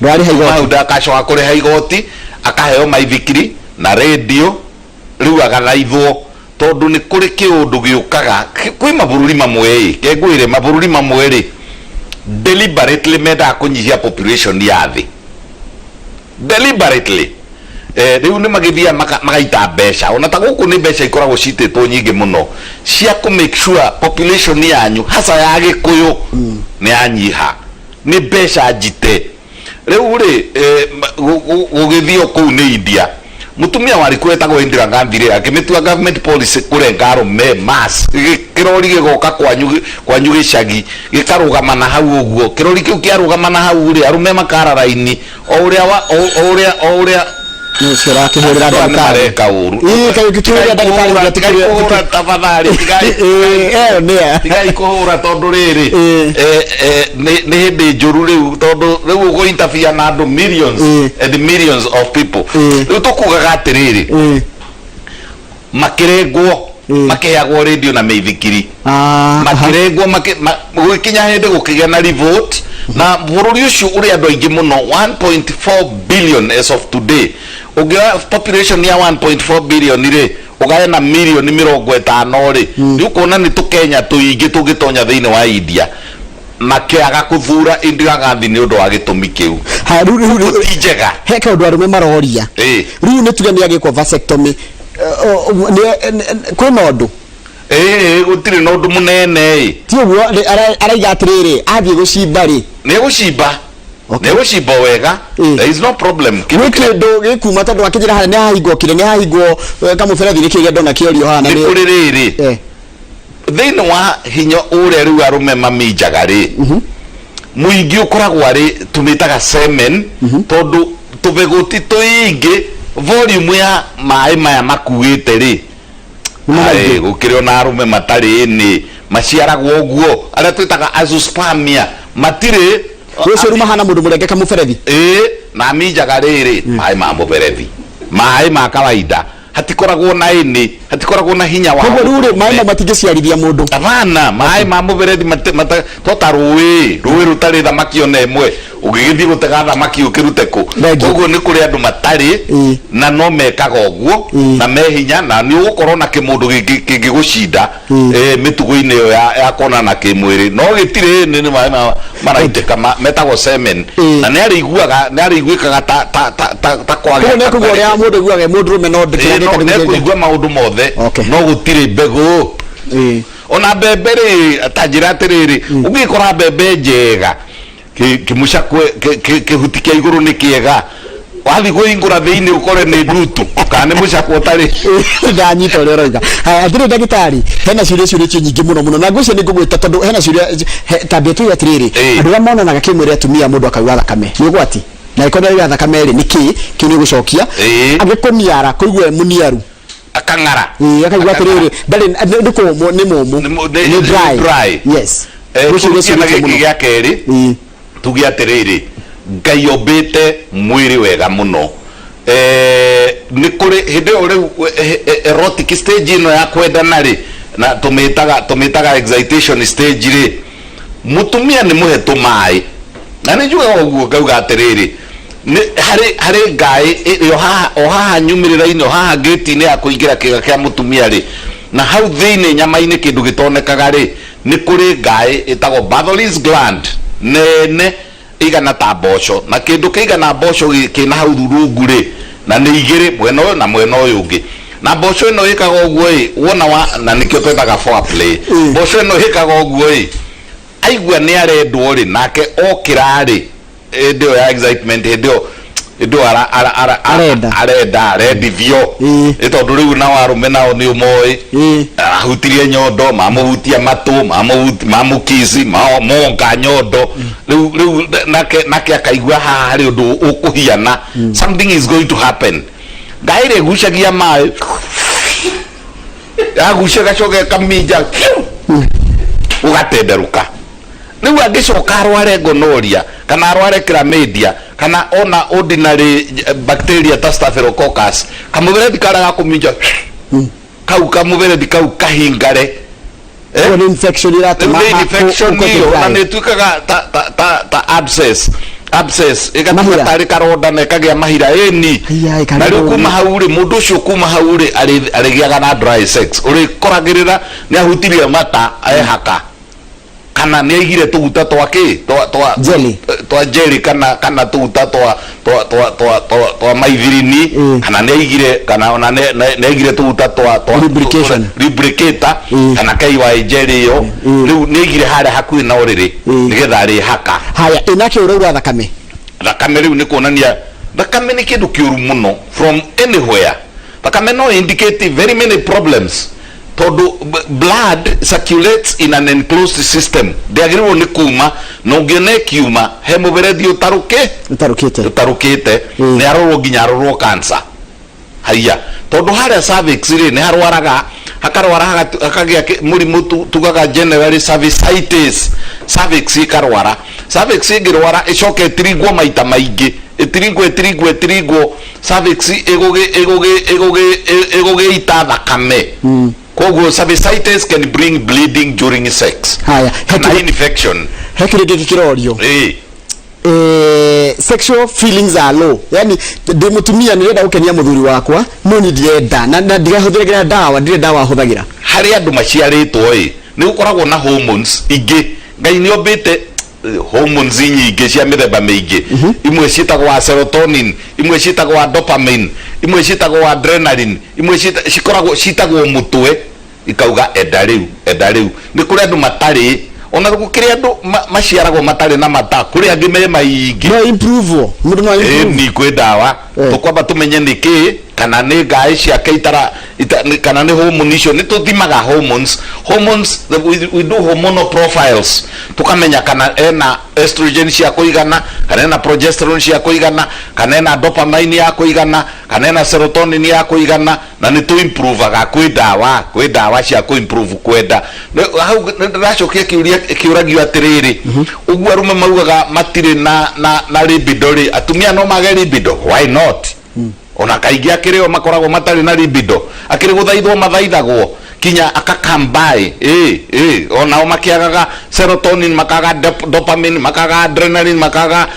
Ndwarĩha igoti. Hau ndakacoka kũrĩha igoti, akaheo maithikiri na radio, rĩu agathaithwo, tondũ nĩ kũrĩ kĩũndũ gĩũkaga. Kwĩ mabũrũri mamwe ĩ, ke ngwĩre, mabũrũri mamwe rĩ, deliberately mendaga kũnyihia population ya thĩ deliberately. Rĩu nĩ magĩthiaga magaita mbeca, ona ta gũkũ nĩ mbeca ikoragwo citĩtwo nyingĩ mũno cia kũ make sure population yanyu, hasa ya Gĩkũyũ, nĩ yanyiha, nĩ mbeca njite. Rĩu rĩ, gũgĩthiĩ o kũu nĩ India, mũtumia warĩ kuo etagwo Indira Gandhi rĩ, akĩmĩtua government policy kũrenga arũme mass. Kĩrori gĩgoka kwanyu gĩcagi, gĩkarũgama na hau ũguo. Kĩrori kĩu kĩarũgama na hau rĩ, arũme makara raini o ũrĩa wa o o ũrĩa o ũrĩa Nĩ ũcio ũrakĩhũrĩra Andũ aya nĩ ndagĩtarĩ. Mareka ũru. Ĩĩ, kaĩ ũngĩkĩhũrĩra ndagĩtarĩ ũrĩa Tigai kũhũra tafadhali, tigai. Ĩĩ, ĩyo nĩ ya. Tigai kũhũra, tondũ rĩrĩ, nĩ hĩndĩ njũru rĩu, tondũ rĩu ũgũ interfere na andũ millions and millions of people. Rĩu tũkugaga atĩrĩrĩ, makĩrengwo, makĩheagwo radio na mĩithikiri. Makĩrengwo, gũgĩkinya hĩndĩ gũkĩgĩa na revolt, na bũrũri ũcio ũrĩ andũ aingĩ mũno, 1.4 billion as of today. Ũngĩoya population ya 1.4 billion rĩ, ũgae na mirioni 50 rĩ, nĩ ũkuona nĩ tũkenya tũingĩ tũngĩtonya thĩinĩ wa India. Makĩaga kũthura Indira Gandhi nĩ ũndũ wa gĩtũmi kĩu. Haya, rĩu Ti njega. He kaũndũ arũme maroria. Rĩu nĩ tuge nĩ agĩkwo vasectomy, kwĩna ũndũ? Ĩĩ, gũtirĩ na ũndũ mũnene ĩ. Ti ũguo, araiga atĩrĩrĩ, athiĩ gũcimba rĩ? Nĩ gũcimba. Nĩ gũcimba wega. There is no problem. Gwĩ kĩndũ gĩkuma, tondũ akĩnjĩra harĩa nĩ hahingwo, kĩrĩa nĩ hahingwo, kamũberethi nĩ kĩrĩa ndona kĩorio haha na Nĩ kũrĩ rĩrĩ, thĩinĩ wa hinya ũrĩa rĩu arũme maminjaga rĩ, mũingĩ ũkoragwo arĩ tũmĩtaga semen, tondũ tũbegũ ti tũingĩ, volume ya maĩ maya makuĩte rĩ. Nĩ maingĩ. Aĩ, gũkĩrĩ ona arũme matarĩ nĩ maciaragwo ũguo, arĩa twĩtaga azoospermia, matirĩ. Ũcio rĩu mahana mũndũ mũrenge kamũberethi. Ĩĩ, na aminjaga rĩrĩ maĩ ma mũberethi, maĩ ma kawaida, hatikoragwo na ĩnĩ, hatikoragwo na hinya wa Koguo rĩu rĩ, maĩ ũndũrũme. mau matingĩciarithia mũndũ? Hapana, maĩ ma mũberethi to ta rũĩ rũtarĩ thamaki ona ĩmwe, ũgĩgĩthiĩ gũtega thamaki ũkĩrute kũ? Thengiũ. Koguo nĩ kũrĩ andũ matarĩ na no mekaga ũguo na me hinya, na nĩ ũgũkorwo na kĩmũndũ kĩngĩgũcinda mĩtugo-inĩ ĩyo ya kuonana kĩmwĩrĩ, no gĩtirĩ nĩ maĩ maraitĩka metagwo semen. Na nĩ arĩiguaga, nĩ arĩiguĩkaga ta kwagĩa. Koguo nĩ kũigua ũrĩa mũndũ aiguaga e mũndũrũme, no Ĩĩ, ndĩkĩra no gĩka. nĩekũigua maũndũ mothe. No gũtirĩ mbegũ. Ona mbembe rĩ, ta njĩra atĩrĩrĩ, ũngĩkora mbembe njega, kĩmũcakwe, kĩhuti kĩa igũrũ nĩ kĩega, wathiĩ kũhingũra thĩinĩ ũkore nĩ ndutu kana nĩ mũcakwe ũtarĩ. Ndanyita ũrĩa ũroiga. Haya, atĩrĩ ndagĩtarĩ, hena ciũria ciũrĩtio nyingĩ mũno mũno, na ngwĩciria nĩ ngũgwĩta tondũ hena ciũria. Tambia tuge atĩrĩrĩ, andũ arĩa monanaga kĩmwĩrĩ atumia, mũndũ akaura thakame, nĩ ũgwati? Na ĩkorwo nĩ thakame rĩ, nĩ kĩ kĩu nĩ gũcokia? Ĩĩ. Angĩkũniara, kũigua e mũniaru. Akang'ara. Ĩĩ, akaigua atĩrĩrĩ, ndarĩ nĩ kũmũ, nĩ mũmũ. Nĩ nĩ dry. Dry. Yes. Gũcio Tũrũkie na gũcio gĩkĩ mũno. gĩa kerĩ. Tuge atĩrĩrĩ, Ngai ombĩte mwĩrĩ wega mũno. Nĩ kũrĩ hĩndĩ ĩyo rĩu erotic stage ĩno ya kwendana rĩ, na tũmĩtaga excitation stage rĩ, mũtumia nĩ mũhe tũmaĩ, na nĩ njugaga ũguo ngauga atĩrĩrĩ, nĩ harĩ ngaĩ ĩrĩ o haha, o haha nyumĩrĩra-inĩ, o haha ngĩti-inĩ ya kũingĩra kĩga kĩa mũtumia rĩ, na hau thĩinĩ nyama-inĩ kĩndũ gĩtonekaga rĩ, nĩ kũrĩ ngaĩ ĩtagwo Bartholin's gland nene ĩigana ta mboco, na kĩndũ kĩigana mboco kĩna hau rungu rĩ, na nĩ igĩrĩ, mwena ũyũ na mwena ũyũ ũngĩ. Na mboco ĩno ĩkaga ũguo ĩ, wona wa, na nĩkĩo twetaga foreplay. Mboco ĩno ĩkaga ũguo ĩ, aigua nĩ arendwo rĩ, nake okĩra rĩ, hĩndĩ ĩyo ya excitement, hĩndĩ ĩyo Arenda. Arenda, arendithio. Nĩ tondũ rĩu nao arũme nao nĩ ũmoĩ. Arahutirie nyondo, mamũhutia matũ, mamũkici, monga nyondo. Rĩu nake akaigua haha harĩ ũndũ ũkũhiana, something is going to happen. Ngai ĩrĩa ĩgucagia maĩ, yagucia ĩgacoka ĩkaminja, ũgatenderũka. Rĩu angĩcoka arware gonorrhea kana arware chlamydia kana ona ordinary bacteria ta staphylococcus, kamũberethi karĩa gakũminja kau, kamũberethi kau kahingare. Ũguo nĩ infection iratũma Rĩu nĩ infection ũkũte ĩyo na dry. Nĩ ĩtuĩkaga ta abscess ĩgatuĩka Mahira. tarĩ karonda na ĩkagĩa mahira, ĩni. Aya, ĩkarĩ Na rĩu ũru. kuma hau rĩ, mũndũ ũcio kuma hau rĩ, arĩgĩaga na dry sex, ũrĩkoragĩrĩra nĩ ahutirie mata ehaka kana nĩ aigire tũguta twa kĩ twa Jelly. Twa jelly kana tũguta twa maithirini. Kana nĩ aigire, kana ona nĩ aigire tũguta twa Lubrication. Lubricator kana KY jelly ĩyo. Rĩu nĩ aigire harĩa hakuhĩ na ũrĩrĩ nĩgetha arĩhaka. Haya, ĩnake ũraura thakame. Thakame rĩu nĩ kuonania thakame nĩ kĩndũ kĩũru mũno from anywhere. Thakame no indicate very many problems tondũ blood circulates in an enclosed system, ndĩagĩrĩirwo nĩ kuma, na ũngĩona ĩkiuma he mũberethi ũtarũkĩ ũtarũkĩte. Ũtarũkĩte. Nĩ arorwo nginya arorwo cancer. Haiya, tondũ harĩa cervix rĩ, nĩ harwaraga, hakarwara, hakagĩa mũrimũ tugaga generally cervicitis. Cervix ĩkarwara, cervix ĩngĩrwara ĩcoke ĩtiringwo maita maingĩ, ĩtiringwo, ĩtiringwo, ĩtiringwo, cervix ĩgũgĩita thakame. Koguo cervicitis can bring bleeding during sex Haya, kana infection. He kĩndũ gĩkĩ kĩrorio. Sexual feelings are low, yani ndĩ mũtumia nĩrenda gũkenia mũthuri wakwa, no ni ndirenda na ndigahũthĩra ndawa, ndirĩ ndawa hũthagĩra. Harĩ andũ maciarĩtwo ĩ, nĩ gũkoragwo na hormones ingĩ. Ngai nĩ ombĩte hormones nyingĩ cia mĩthemba mĩingĩ. Imwe ciĩtagwo serotonin, imwe ciĩtagwo dopamine, imwe ciĩtagwo adrenaline, imwe cikoragwo citagwo mũtwe ikauga enda rĩu, enda rĩu. Nĩ kũrĩ andũ matarĩ ona, gũkĩrĩ andũ maciaragwo matarĩ na mata, kũrĩ angĩ me maingĩ. No improve, mũndũ no improve. Ni kwĩ ndawa. Tũkwamba tũmenye nĩ kĩ, kana nĩ ngaĩ ciake itara kana nĩ hormone icio. Nĩ tũthimaga hormones. We do hormonal profiles, tukamenya kana ena estrogen cia kũigana, kana ena progesterone cia kũigana, kana ena dopamine ya kũigana, kana ena serotonin ya kũigana, na nĩ tũ improvaga. Kwĩ ndawa cia kũ improve kwenda. Hau nĩ ndĩracokia kĩũria kĩũragio atĩrĩrĩ, ũguo arũme maugaga matirĩ na libido rĩ, atumia no mage libido? Why not? Ona kaingĩ akĩrĩ o makoragwo matarĩ na libido, akĩrĩ gũthaithwo mathaithagwo kinya akakambai ĩ, onao makĩagaga serotonin, makaga dopamine, makaga adrenaline, makaga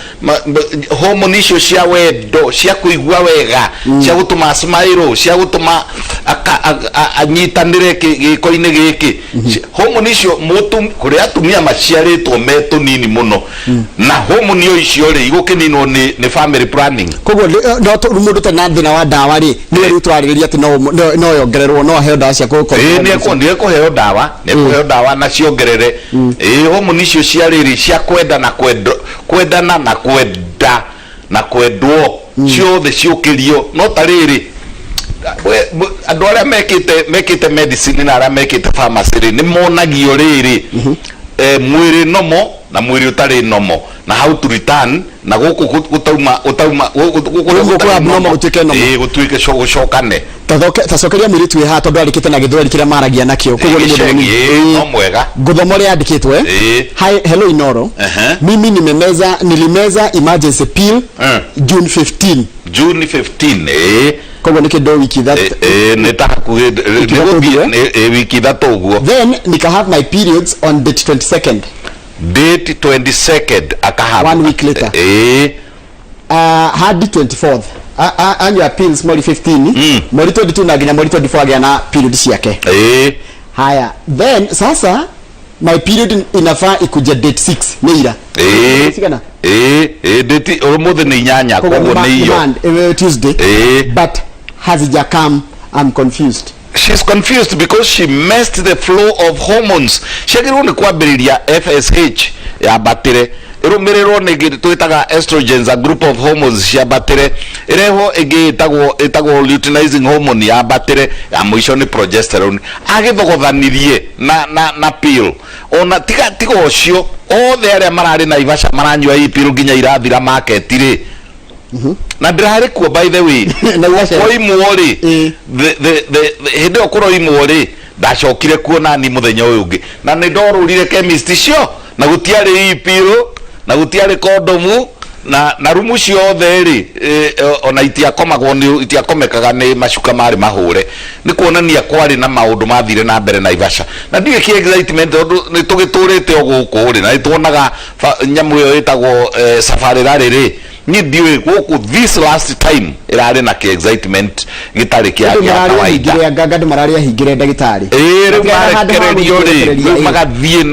hormone icio cia wendo, cia kũigua wega, cia gũtũma smile, cia gũtũma anyitanĩre gĩko-inĩ gĩkĩ. Hormone icio kũrĩ atumia maciarĩtwo me tũnini mũno, na hormone o icio rĩ, igũkĩninwo nĩ family planning. Koguo no mũndũ ũtarĩ na thĩna wa ndawa rĩ, nĩwe rĩu tũrarĩrĩria atĩ no yongererwo, no aheo ndawa cia Ĩĩ, nĩ ekũheo ndawa na ciongerere ĩĩ hormone icio cia rĩrĩ, cia kwenda na kwendana na kwenda na kwendwo, ciothe ciũkĩrio. No ta rĩrĩ, andũ arĩa mekĩte medicine na arĩa mekĩte pharmacy rĩ, nĩ monagio rĩrĩ. Mwĩrĩ nomo na mwĩrĩ ũtarĩ nomo na how to return na gũkũ gũtauma gũtauma kũrĩa gũtarĩ abnormal gũtuĩke normal. Ĩĩ, gũtuĩke gũcokane. Tacokeria mũirĩtu wĩ haha tondũ andĩkĩte na gĩthweri kĩrĩa maragia nakĩo, koguo nĩ mũndũ Gĩcegi, mũnini. ĩĩ, no mwega. Ngũthoma ũrĩa yandĩkĩtwo, eh? Ĩĩ. Hi, hello Inoro. Mimi nimemeza nilimeza emergency pill June 15. June 15, ĩĩ. Koguo nĩ kĩndũ wiki 3. Ĩĩ, nĩ ta hakuhĩ Wiki 3 nĩ ũguo, eh? Wiki 3 ũguo. Then nika have my periods on date 22nd. Date 22nd akahave. One week later. Ĩĩ. Hadi 24th. Anyua pills mweri 15, mweri 22 na nginya mweri 24 agĩa na period ciake. Haya, then sasa my period inafaa ikuje date 6, nĩ ira. Cigana? Ĩĩ, date ũmũthĩ nĩ 8. Koguo koguo nĩ iyo. Tuesday. But hazija come, I'm confused. She's confused because she messed the flow of hormones. Ciagĩrĩirwo nĩ kwambĩrĩria FSH yambatĩre, ĩrũmĩrĩrwo nĩ ĩngĩ twĩtaga estrogens, a group of hormones, ciambatĩre, ĩrehwo ĩngĩ ĩtagwo luteinizing hormone yambatĩre, ya mũico nĩ progesterone. Agĩthogothanirie na pill. Ona tiga ũcio, othe arĩa mararĩ Naivasha maranyua hii pill nginya irathira market rĩ, na ndĩrarĩ kuo, by the way. Naivasha. Koimwo rĩ, hĩndĩ ĩyo kũroimwo rĩ, ndacokire kuona ni mũthenya ũyũ ũngĩ na nĩ ndorũrire chemist cio na gũtiarĩ e-pill na gũtiarĩ kondomu na rumu ciothe rĩ, ona itiakomagwo nĩ itiakomekaga nĩ macuka marĩ mahũre, nĩ kuonania kwarĩ na maũndũ mathire na mbere Naivasha na ndiũĩ kĩ excitement, tondũ nĩ tũgĩtũrĩte o gũkũ rĩ na nĩ tuonaga nyamũ ĩyo ĩtagwo Safari Rally rĩ, niĩ ndiũĩ gũkũ this last time ĩrarĩ na kĩ excitement gĩtarĩ kĩa Andũ kĩa mararĩ kawaida. ahingĩre, anga andũ mararĩ ahingĩre ndagĩtarĩ. Ĩĩ, rĩu Matiarĩ handũ ha marekererio rĩ, gũthikereria, rĩu ĩĩ. magathiĩ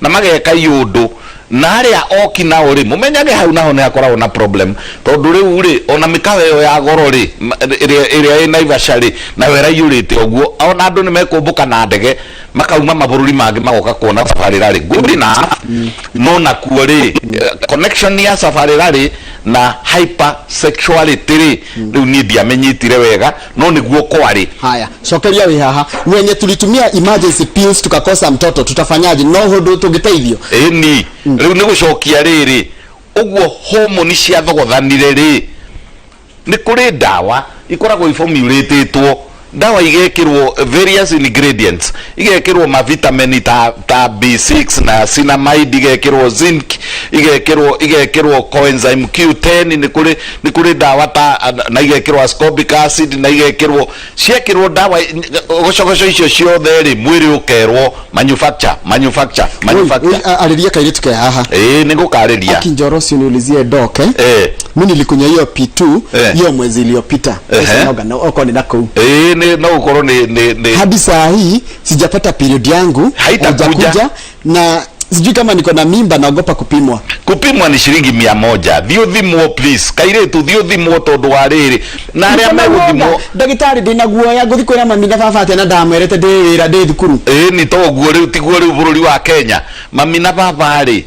na mageka iũndũ na arĩa oki nao rĩ, mũmenyage hau naho nĩ hakoragwo na problem, tondũ rĩu rĩ, ona mĩkawa ĩyo ya goro rĩ, ĩrĩa ĩ Naivasha rĩ, nayo ĩraiyũrĩte ũguo, ona andũ nĩ mekũmbũka na ndege makauma mabũrũri mangĩ magoka kuona Safari Rally. Good enough, no nakuo rĩ, connection ya Safari Rally na hypersexuality rĩ, rĩu niĩ ndiamenyitire wega, no nĩguo kwarĩ. Haya, cokeria wĩ haha. Wenye tulitumia emergency pills tukakosa mtoto, tutafanyaje? No ũndũ tũngĩteithio? Ĩni, rĩu nĩ gũcokia rĩrĩ ũguo homoni ciathogothanire rĩ, nĩ kũrĩ ndawa ikoragwo iformulatĩtwo, ndawa igekĩrwo various ingredients, igekĩrwo mavitamini ta B6 na niacinamide, igekĩrwo zinc, igekĩrwo coenzyme Q10, nĩ kũrĩ ndawa ta na igekĩrwo ascorbic acid na igekĩrwo, ciekĩrwo ndawa gocogoco icio ciothe rĩ, mwĩrĩ ũkerwo manufacture, manufacture, manufacture. Arĩria kairĩtu ke haha. Ĩĩ, nĩ ngũkarĩria. Akinjoro, usiniulizie doc, eh? Mi nilikunywa hiyo P2 hiyo mwezi iliyopita. Okorwo nĩ na kũu. Ĩĩ, nĩ no gũkorwo nĩ Hadi saa hii sijapata period yangu. Haitakuja. Haijakuja, na sijui kama niko na mimba, naogopa kupimwa. Kupimwa ni shilingi 100. Thiĩ ũthimwo, please, kairĩtu, thiĩ ũthimwo, tondũ wa rĩrĩ na arĩa megũthimwo. Ndagĩtarĩ, ndĩna guoya, ngũthi kwĩra mami na baba atĩa na ndamwerete ndĩ wĩra, ndĩ thukuru? Ĩĩ, nĩ toguo rĩu, tiguo rĩu bũrũri wa Kenya, mami na baba rĩ,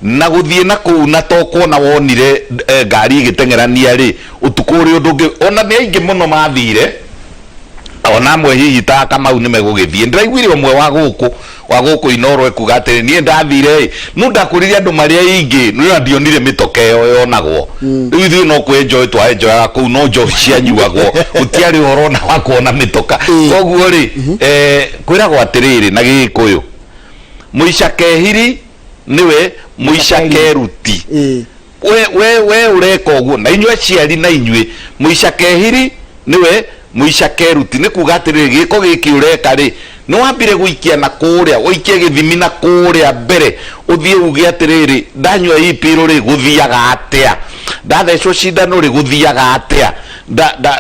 na gũthiĩ na kũu na to kuona wonire ngari igĩteng'erania rĩ ũtukũ ũrĩ ũndũ ũngĩ, ona nĩ aingĩ mũno mathire, ona amwe hihi ta Kamau nĩ megũgĩthiĩ. Ndĩraiguire ũmwe wa gũkũ Inoro ekuga atĩrĩ, niĩ ndathire ĩ, no ndakũrire andũ marĩ aingĩ no ndionire mĩtoka ĩyo yonagwo. Rĩu ithuĩ no kwĩ twaenjoyaga kũu, no njohi cianyuagwo, gũtiarĩ ũhoro ona wa kuona mĩtoka. Koguo rĩ, kwĩragwo atĩrĩrĩ na Gĩkũyũ, mũica kehiri nĩwe mũica keruti. We ũreka ũguo na inyuĩ aciari na inyuĩ, mũica kehiri nĩwe mũica keruti, nĩ kuga atĩrĩrĩ, gĩko gĩkĩ ũreka rĩ, nĩ wambire gũikia na kũrĩa, ũikie gĩthimi na kũrĩa mbere, ũthiĩ uge atĩrĩrĩ, ndanyua e-pill rĩ, gũthiaga atĩa? Ndathecwo cindano rĩ, gũthiaga atĩa?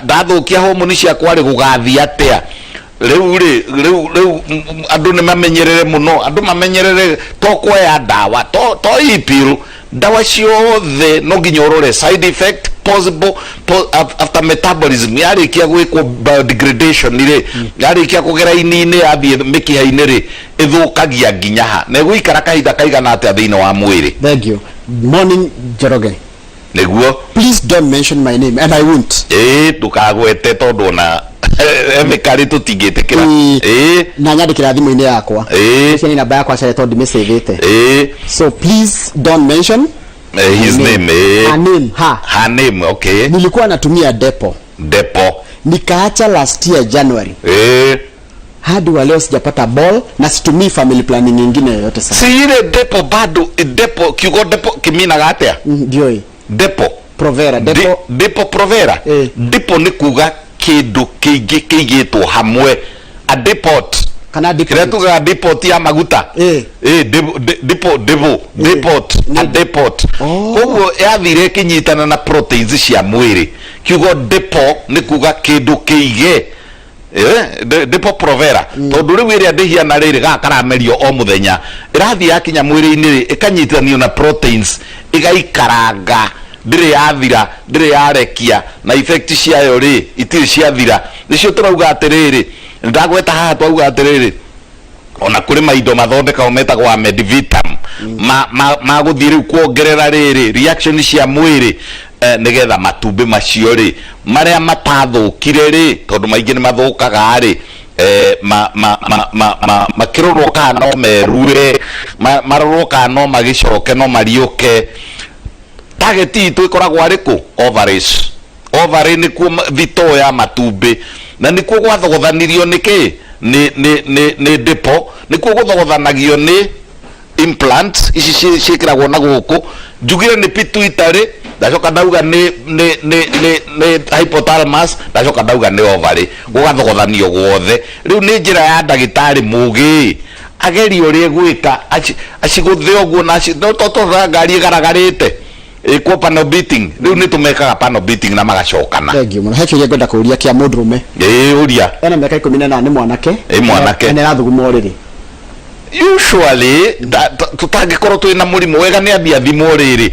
Ndathũkia homoni ciakwa rĩ, gũgathiĩ atĩa? Rĩu rĩ, rĩu andũ nĩ mamenyerere mũno, andũ mamenyerere to kuoya ndawa, to e-pill, ndawa ciothe no nginya ũrore side effect possible after metabolism, yarĩkia gwĩkwo biodegradation rĩ, yarĩkia kũgera ini-inĩ, yathiĩ mĩkiha-inĩ rĩ, ĩthũkagia nginya ha na ĩgũikara kahinda kaigana atĩa thĩinĩ wa mwĩrĩ. Thank you. Morning, Njoroge. Nĩguo. Please don't mention my name, and I won't. Ĩĩ, ndũkagwete tondũ ona Ethically tũtingĩtĩkĩra. Na nyandĩkĩra thimũ-inĩ yakwa. Ũcio nĩ namba yakwa Chege tondũ ndimĩcĩvĩte. So please don't mention His name. Her name, her. Her name, okay. Nilikuwa natumia depo. Depo. Nikaacha last year January. Hadi wa leo sijapata ball na situmii family planning nyingine yoyote sasa. Si ile depo bado depo, kiugo depo kiminaga atia? Ndioi. Depo. Provera depo. Depo provera. Depo nĩ kuga kĩndũ kĩingĩ kĩigĩtwo hamwe, a depot. Kana Kĩrĩa depot. tugaga depot ya maguta. Depo depo depot, a depot. Koguo yathire ĩkĩnyitana na proteins cia mwĩrĩ. Kiugo depo nĩ kuga kĩndũ kĩige. Depo provera, tondũ rĩu ĩrĩa ndĩhiana rĩrĩ gaka karamerio o mũthenya, ĩrathiĩ yakinya mwĩrĩ-inĩ rĩ, ĩkanyitanio na proteins, ĩgaikaranga, ndĩrĩ yathira, ndĩrĩ yarekia, na effect ciayo rĩ itirĩ ciathira. Nĩcio tũrauga atĩrĩrĩ, ndagweta haha, twauga atĩrĩrĩ, ona kũrĩ maindo mathondekagwo metagwo Amedivitam ma gũthiĩ rĩu kuongerera rĩrĩ reaction cia mwĩrĩ, nĩgetha matumbĩ macio rĩ marĩa matathũkire rĩ, tondũ maingĩ nĩ mathũkaga rĩ, makĩrorwo kana no merue, marorwo kana no magĩcoke no mariũke. Target itũ ĩkoragwo arĩ kũ? Ovaries. Ovary nĩkuo thitoo ya matumbĩ, na nĩkuo gwathogothanĩrio nĩ kĩ? Nĩ depo. Nĩkuo gũthogothanagio nĩ implant ici ciĩkĩragwo na gũkũ. Njugire nĩ pituitary, ndacoka ndauga nĩ hypothalamus, ndacoka ndauga nĩ ovary. Gũgathogothanio guothe. Rĩu nĩ njĩra ya ndagĩtarĩ mũgĩ agerie ũrĩa egwĩka acigũthe ũguo na no to ngari ĩgaragarĩte ĩkwo panel beating. Rĩu nĩ tũmekaga panel beating na magacokana. Thank you mũno. He kĩũria ngwenda kũũria kĩa mũndũrũme. Ĩĩ, ũria. Ena mĩaka 18, nĩ mwanake. Ĩ, mwanake. Na nĩarathuguma ũrĩrĩ. Usually tutangĩkorwo twĩna mũrimũ wega nĩ athiĩ athimwo rĩrĩ,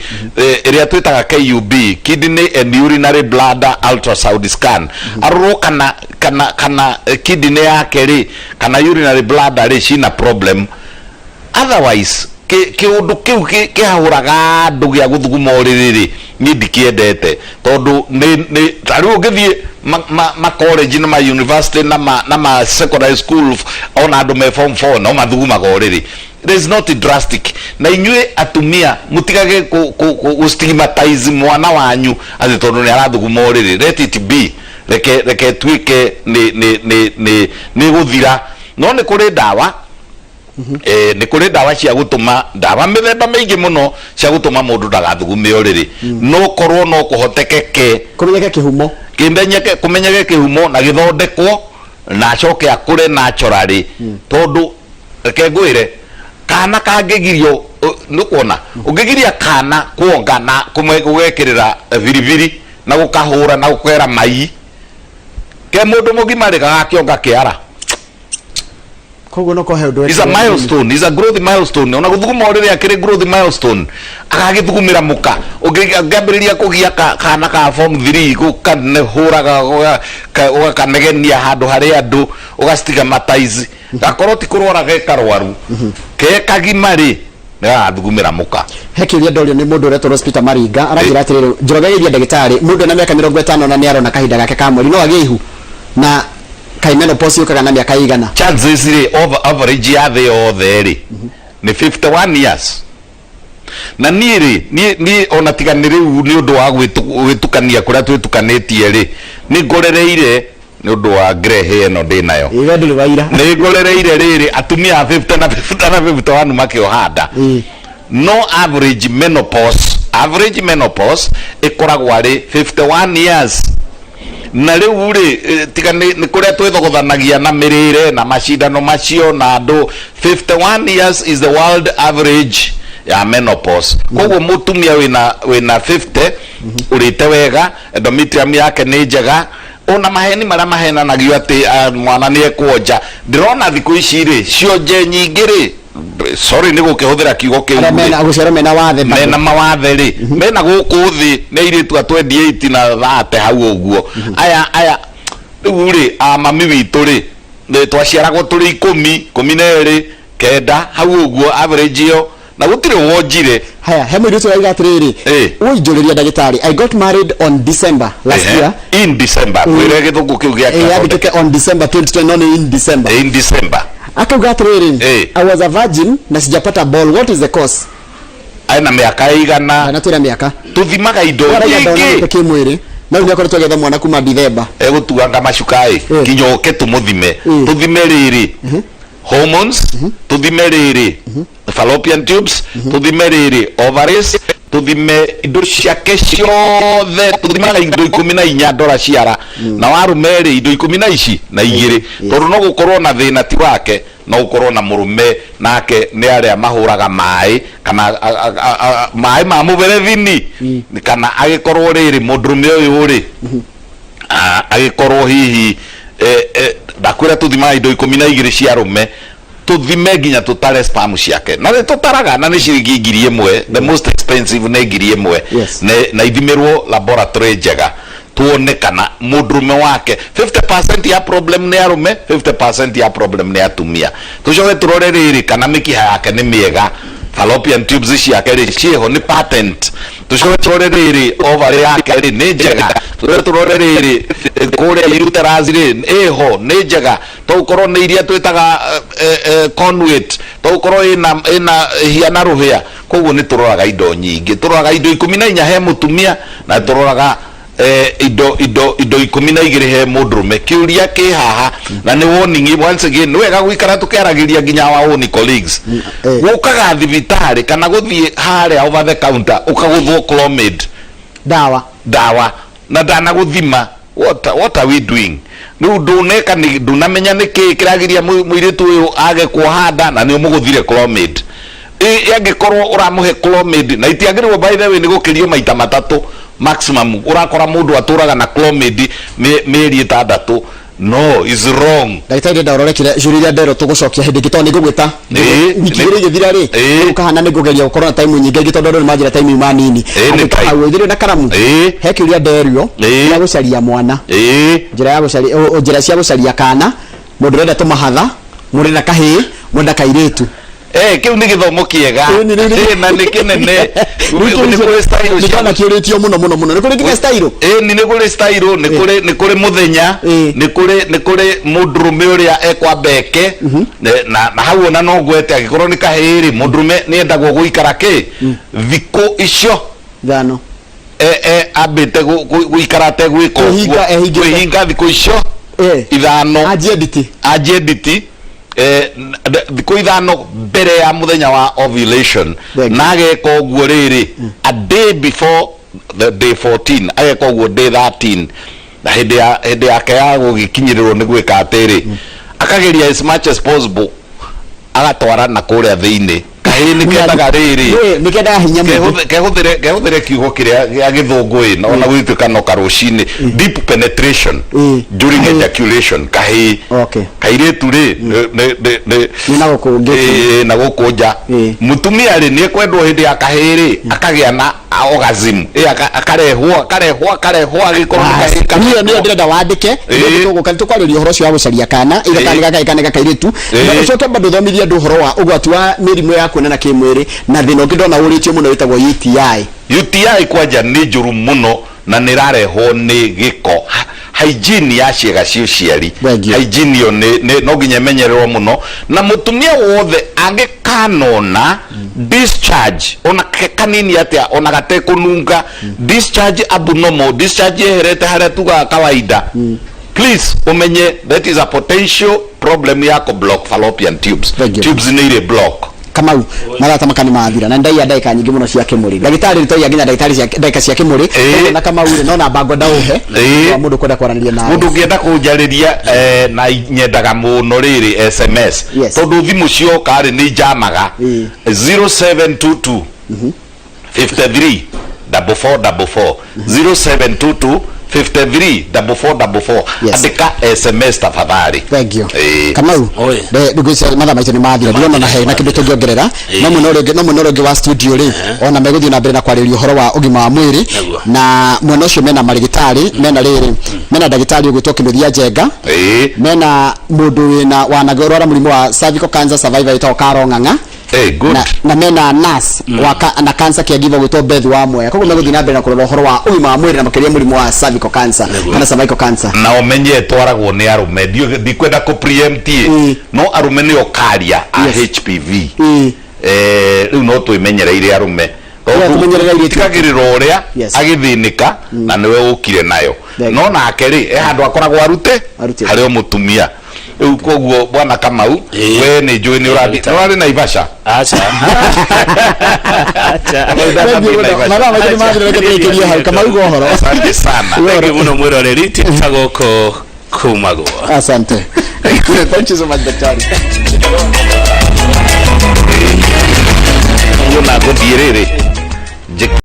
ĩrĩa twĩtaga KUB, kidney and urinary bladder ultrasound scan, arorwo kana kidney yake rĩ kana urinary bladder rĩ cina problem. Otherwise kĩũndũ kĩu kĩhahũraga andũ gĩa gũthuguma ũrĩrĩ rĩ, niĩ ndikĩendete, tondũ nĩ ta rĩu ũngĩthiĩ ma college na ma university na ma secondary school, ona andũ me form 4 no mathugumaga ũrĩrĩ. It is not drastic. Na inyuĩ atumia mũtigage kũ stigmatize mwana wanyu atĩ tondũ nĩ arathuguma ũrĩrĩ. Let it be, reke tuĩke nĩ gũthira. No nĩ kũrĩ ndawa, nĩ kũrĩ ndawa cia gũtũma, ndawa mĩthemba mĩingĩ mũno cia gũtũma mũndũ ndagathugume ũrĩrĩ, no korwo no kũhotekeke kũmenyeke kĩhumo. Kĩmenyeke, kũmenyeke kĩhumo na gĩthondekwo na acoke akũre naturally. Tondũ reke ngwĩre, kana kangĩgirio, nĩ kuona ũngĩgiria kana kuonga na gũgekĩrĩra biribiri na gũkahũra na gũkera mai, ke mũndũ mũgima rĩ gagakĩonga kĩara. Koguo no kohe ũndũ Is a milestone, is a growth milestone. Ona guthuguma ũrĩrĩ akĩrĩ growth milestone, agagĩthugumĩra mũka. Ũngĩambĩrĩria kũgia kana ka form 3 gũkanehũraga, ũgakanegenia handũ harĩ andũ, ũgastigmatize, gakorwo ti kũrwara ge karwaru, ke kagima rĩ nĩ gagathugumĩra mũka. He kĩũria ndorio nĩ mũndũ ũretwo Rose Peter Maringa. Aranjĩra atĩrĩrĩ, Njoroge, geithia ndagĩtarĩ, mũndũ ena mĩaka 50 na nĩ arona kahinda gake ka mweri, no agĩe ihu? Na kaĩ menopause yũkaga na mĩaka ĩigana? Chances rĩ, over average ya thĩ yothe rĩ nĩ 51 years. Na niĩ rĩ, niĩ ona tiga nĩ rĩu nĩ ũndũ wa gwĩtukania kũrĩa twĩtukanĩtie rĩ, nĩ ngorereire nĩ ũndũ wa grey hair ĩno ndĩ nayo. Ĩ, we ndũrĩ waira. Nĩ ngorereire rĩrĩ atumia a 50 na 50 na 51 makĩoha nda. No average menopause ĩkoragwo arĩ 51 years. Na rĩu rĩ, tiga nĩ kũrĩa twĩthogothanagia na mĩrĩre na macindano macio na andũ, 51 years is the world average ya menopause. Koguo mũtumia wĩna 50 ũrĩte wega, endometrium yake nĩ njega, ona maheni marĩa mahenanagio atĩ mwana nĩ ekuonja, ndĩrona thikũ ici rĩ cionje nyingĩ rĩ, sorry nĩ gũkĩhũthĩra kiugo kĩu arĩa rĩ, mena gũciarwo mena wathe bado. Mena mawathe rĩ, mena gũkũ thĩ nĩ airĩtu a 28 na 30 hau ũguo. Aya rĩu rĩ, a mami witũ rĩ, nĩ twaciaragwo tũrĩ 10, 12, 9 hau ũguo, average ĩyo. Na gũtirĩ wonjire. Haya, he mũirĩtu ũrauga atĩrĩrĩ, Eh. ũnjũrĩria ndagĩtarĩ, I got married on December last Ehe. year. In December, kwĩre gĩthũngũ kĩu gĩake Eh, athondeke. yandĩkĩte on December 2020, no nĩ in December. In December. Akauga atĩrĩrĩ, Eh. I was a virgin na sijapata ball, what is the cause? Ena mĩaka ĩigana? Anatwĩra mĩaka. Tũthimaga indo Arauga ndonanĩte nyingĩ. kĩmwĩrĩ na rĩu nĩakoretwo agĩetha mwana kuma Dithemba. Egũtuanga macuka ĩ, Eh. nginya ũke tũmũthime. Eh. Tũthime rĩrĩ hormones, tũthime rĩrĩ fallopian tubes, tũthime rĩrĩ ovaries, tũthime indo ciake ciothe. Tũthimaga indo 14 ndora ciara na warume rĩ, indo ikũmi na ici na igĩrĩ, tondũ no gũkorwo na thĩna ti wake, no gũkorwo na mũrũme nake nĩ arĩa mahũraga maĩ kana maĩ ma mũberethini, kana agĩkorwo rĩrĩ mũndũrũme ũyũ rĩ, agĩkorwo hihi ndakwĩra tũthimaga indo 12 cia arũme, tũthime nginya tũtare sperm ciake, na nĩ tũtaraga na nĩ ciringi 1000, the most expensive nĩ 1000. Na ithimĩrwo laboratory njega, tuone kana mũndũrũme wake, 50% ya problem nĩ arũme, 50% ya problem nĩ atumia. Tũcoke tũrore rĩrĩ kana mĩkiha yake nĩ mĩega, fallopian tubes ciake rĩ ciĩho, nĩ patent. Tũcoke tũrore rĩrĩ ovary yake rĩ nĩ njega. Tũcoke tũrore rĩrĩ kũrĩa uterus rĩ ĩho, nĩ njega, tũgũkorwo nĩ iria twĩtaga conduit, tũgũkorwo ĩna hiana rũhĩa. Koguo nĩ tũroraga indo nyingĩ, tũroraga indo 14 he mũtumia na tũroraga indo 12 he mũndũrũme. Kĩũria kĩ haha na nĩ warning once again, nĩ wega gũikara tũkĩaragĩria nginya our own colleagues. Gũkaga thibitarĩ kana gũthiĩ harĩa over the counter ũkagũthwo Clomid. Ndawa. Ndawa na ndanagũthima. What are we doing? Rĩu ndũneka nĩ ndũnamenya nĩ kĩĩ kĩragiria mũirĩtu ũyũ age kuoha nda na nĩ ũmũgũthire Clomid. Angĩkorwo ũramũhe Clomid, na itiagĩrĩirwo, by the way, nĩ gũkĩrio maita matatũ maximum, ũrakora mũndũ atũraga na Clomid mĩeri 6. No, is wrong. Ndagĩtarĩ, ndenda ũrore kĩrĩa ciũria iria nderwo tũgũcokia hĩndĩ ĩngĩ, tondũ nĩ ngũgwĩta wiki 2 igĩthira rĩ, ũkahana nĩ ngũgeria gũkorwo na time nyingĩ ingĩ, tondũ andũ nĩ manjĩra time yuma nini. Nĩ Andĩka time. hau ũthire na karamu. He kĩũria nderio ya gũcaria mwana, njĩra ya gũcaria njĩra cia gũcaria kana, mũndũ ũrenda tũmahatha, mũndũ ũrenda kahĩĩ, mũndũ ũrenda kairĩtu. Kĩu nĩ gĩthomo kĩega. Nĩ Na nĩ kĩnene, nĩ kũrĩ style cia Nĩndona kĩũrĩtio mũno mũno mũno, nĩ kũrĩ nginya style. Ĩni, nĩ kũrĩ style, nĩ kũrĩ mũthenya, nĩ kũrĩ mũndũrũme ũrĩa ekwamba eke na hau ona no ngwete angĩkorwo nĩ kahĩĩ rĩ, mũndũrũme nĩ endagwo gũikara kĩ thikũ icio 5 ambĩte gũikara ategwĩka ũguo. Kwĩhinga, ehingĩte. Kwĩhinga thikũ icio 5. Anjie nditi. Anjie nditi thikũ 5 mbere ya mũthenya wa ovulation. Thank you. Na ageka ũguo rĩrĩ a day before the day 14, ageka ũguo day 13, na hĩndĩ yake ya gũgĩkinyĩrĩrwo nĩ gwĩka atĩrĩ, akageria as much as possible agatwara na kũrĩa thĩinĩ. Kahĩĩ nĩ kendaga rĩrĩ Nĩ kendaga hinya mũingĩ. Kehũthĩre kiugo kĩrĩa gĩa gĩthũngũ ĩ ona gũgĩtuĩka no karũcinĩ, deep penetration during Kahĩĩ. ejaculation, kahĩĩ. Kairĩtu rĩ Nĩ na gũkũ ngĩti. Na gũkũ nja. Mũtumia rĩ, nĩ ekwendwo hĩndĩ ya kahĩĩ rĩ akagĩa na orgasm. Akarehwo akarehwo akarehwo agĩkorwo nĩ kahĩĩ Niyo niyo ndĩrenda wandĩke. Tũgũka tũkwarĩria ũhoro ũcio wa gũcaria kana ira kana gaka kana gakairĩtu, na ũcoke bado ũthomithie andũ ũhoro wa ũgwati wa mĩrimũ ya kuonana kĩmwĩrĩ na thĩna ũngĩ ndona ũrĩtio mũno wĩtagwo UTI. UTI kwanja nĩ njũru mũno na nĩ ĩrarehwo nĩ gĩko, hygiene ya ciĩga cia ũciari. Thank you. Hygiene ĩyo no nginya ĩmenyererwo mũno, na mũtumia wothe angĩkanona discharge ona kanini atĩa, ona gatekũnunga, discharge abnormal, discharge yeherete harĩa tugaga kawaida, please ũmenye that is a potential problem ya kũ block fallopian tubes. Thank you. Tubes nĩ irĩ block. Kamau, mathaa ta maka nĩ mathira na ndaiya ndagĩka nyingĩ mũno cia kĩmũrĩ. Ndagĩtarĩ, nĩ twaiya nginya ndagĩtarĩ cia ndagĩka cia kĩmũrĩ. Na Kamau rĩ, no namba ngwenda ũhe wa mũndũ kwenda kwaranĩria nawe. Mũndũ ũngĩenda kũnjarĩria, na nyendaga mũno rĩrĩ SMS, tondũ thimũ cioka rĩ nĩ njamaga. 0722 53 44 44, 0722 53 44 44. Andĩka SMS tafadhali. Thank you. Kamau. Oi. Ngwĩciria mathaa maitũ nĩ mathira, ndirona na hena kĩndũ tũngĩongerera. No mwena ũrĩa ũngĩ wa studio rĩ, ona megũthiĩ na mbere na kwarĩrĩria ũhoro wa ũgima wa mwĩrĩ. Na mwena ũcio mena marĩgĩtarĩ, mena rĩrĩ, mena ndagĩtarĩ ũgwĩtwo Kĩnuthia Njenga, mena mũndũ wĩna wanarwara mũrimũ wa cervical cancer survivor wĩtagwo Karo Ng'ang'a. Eh, good. Na mena nurse wa na cancer caregiver gwĩtwo Beth wa Mwea. Koguo megũthiĩ na mbere na kũrora ũhoro wa ũgima wa mwĩrĩ na makĩria mũrimũ wa cervical cancer kana cervical cancer. Na ũmenye ĩtwaragwo nĩ arũme. Ndikwenda kũ preempt, no arũme nĩo karia a HPV. Rĩu no twĩmenyereire arũme. No tũmenyerere airĩtu. Tigagĩrĩra ũrĩa agĩthĩnĩka na nĩwe ũkire nayo. Thank No nake rĩ, e handũ akoragwo arute Arutĩte. harĩ o mũtumia. Rĩu koguo bwana Kamau, we nĩ njũĩ nĩ ũrathiĩ, nĩ ũrathiĩ Naivasha? Acha, acha. Thank you mũno. Mathaa maitũ nĩ mathira, reke tũrĩkĩrie hau. Kamau uga ũhoro. Asante sana. Thank you muno mwiroreri, ti ta gũkũ kumagwo. Asante. Thank you so much, daktari. Ũguo na ngũthiĩ rĩrĩ.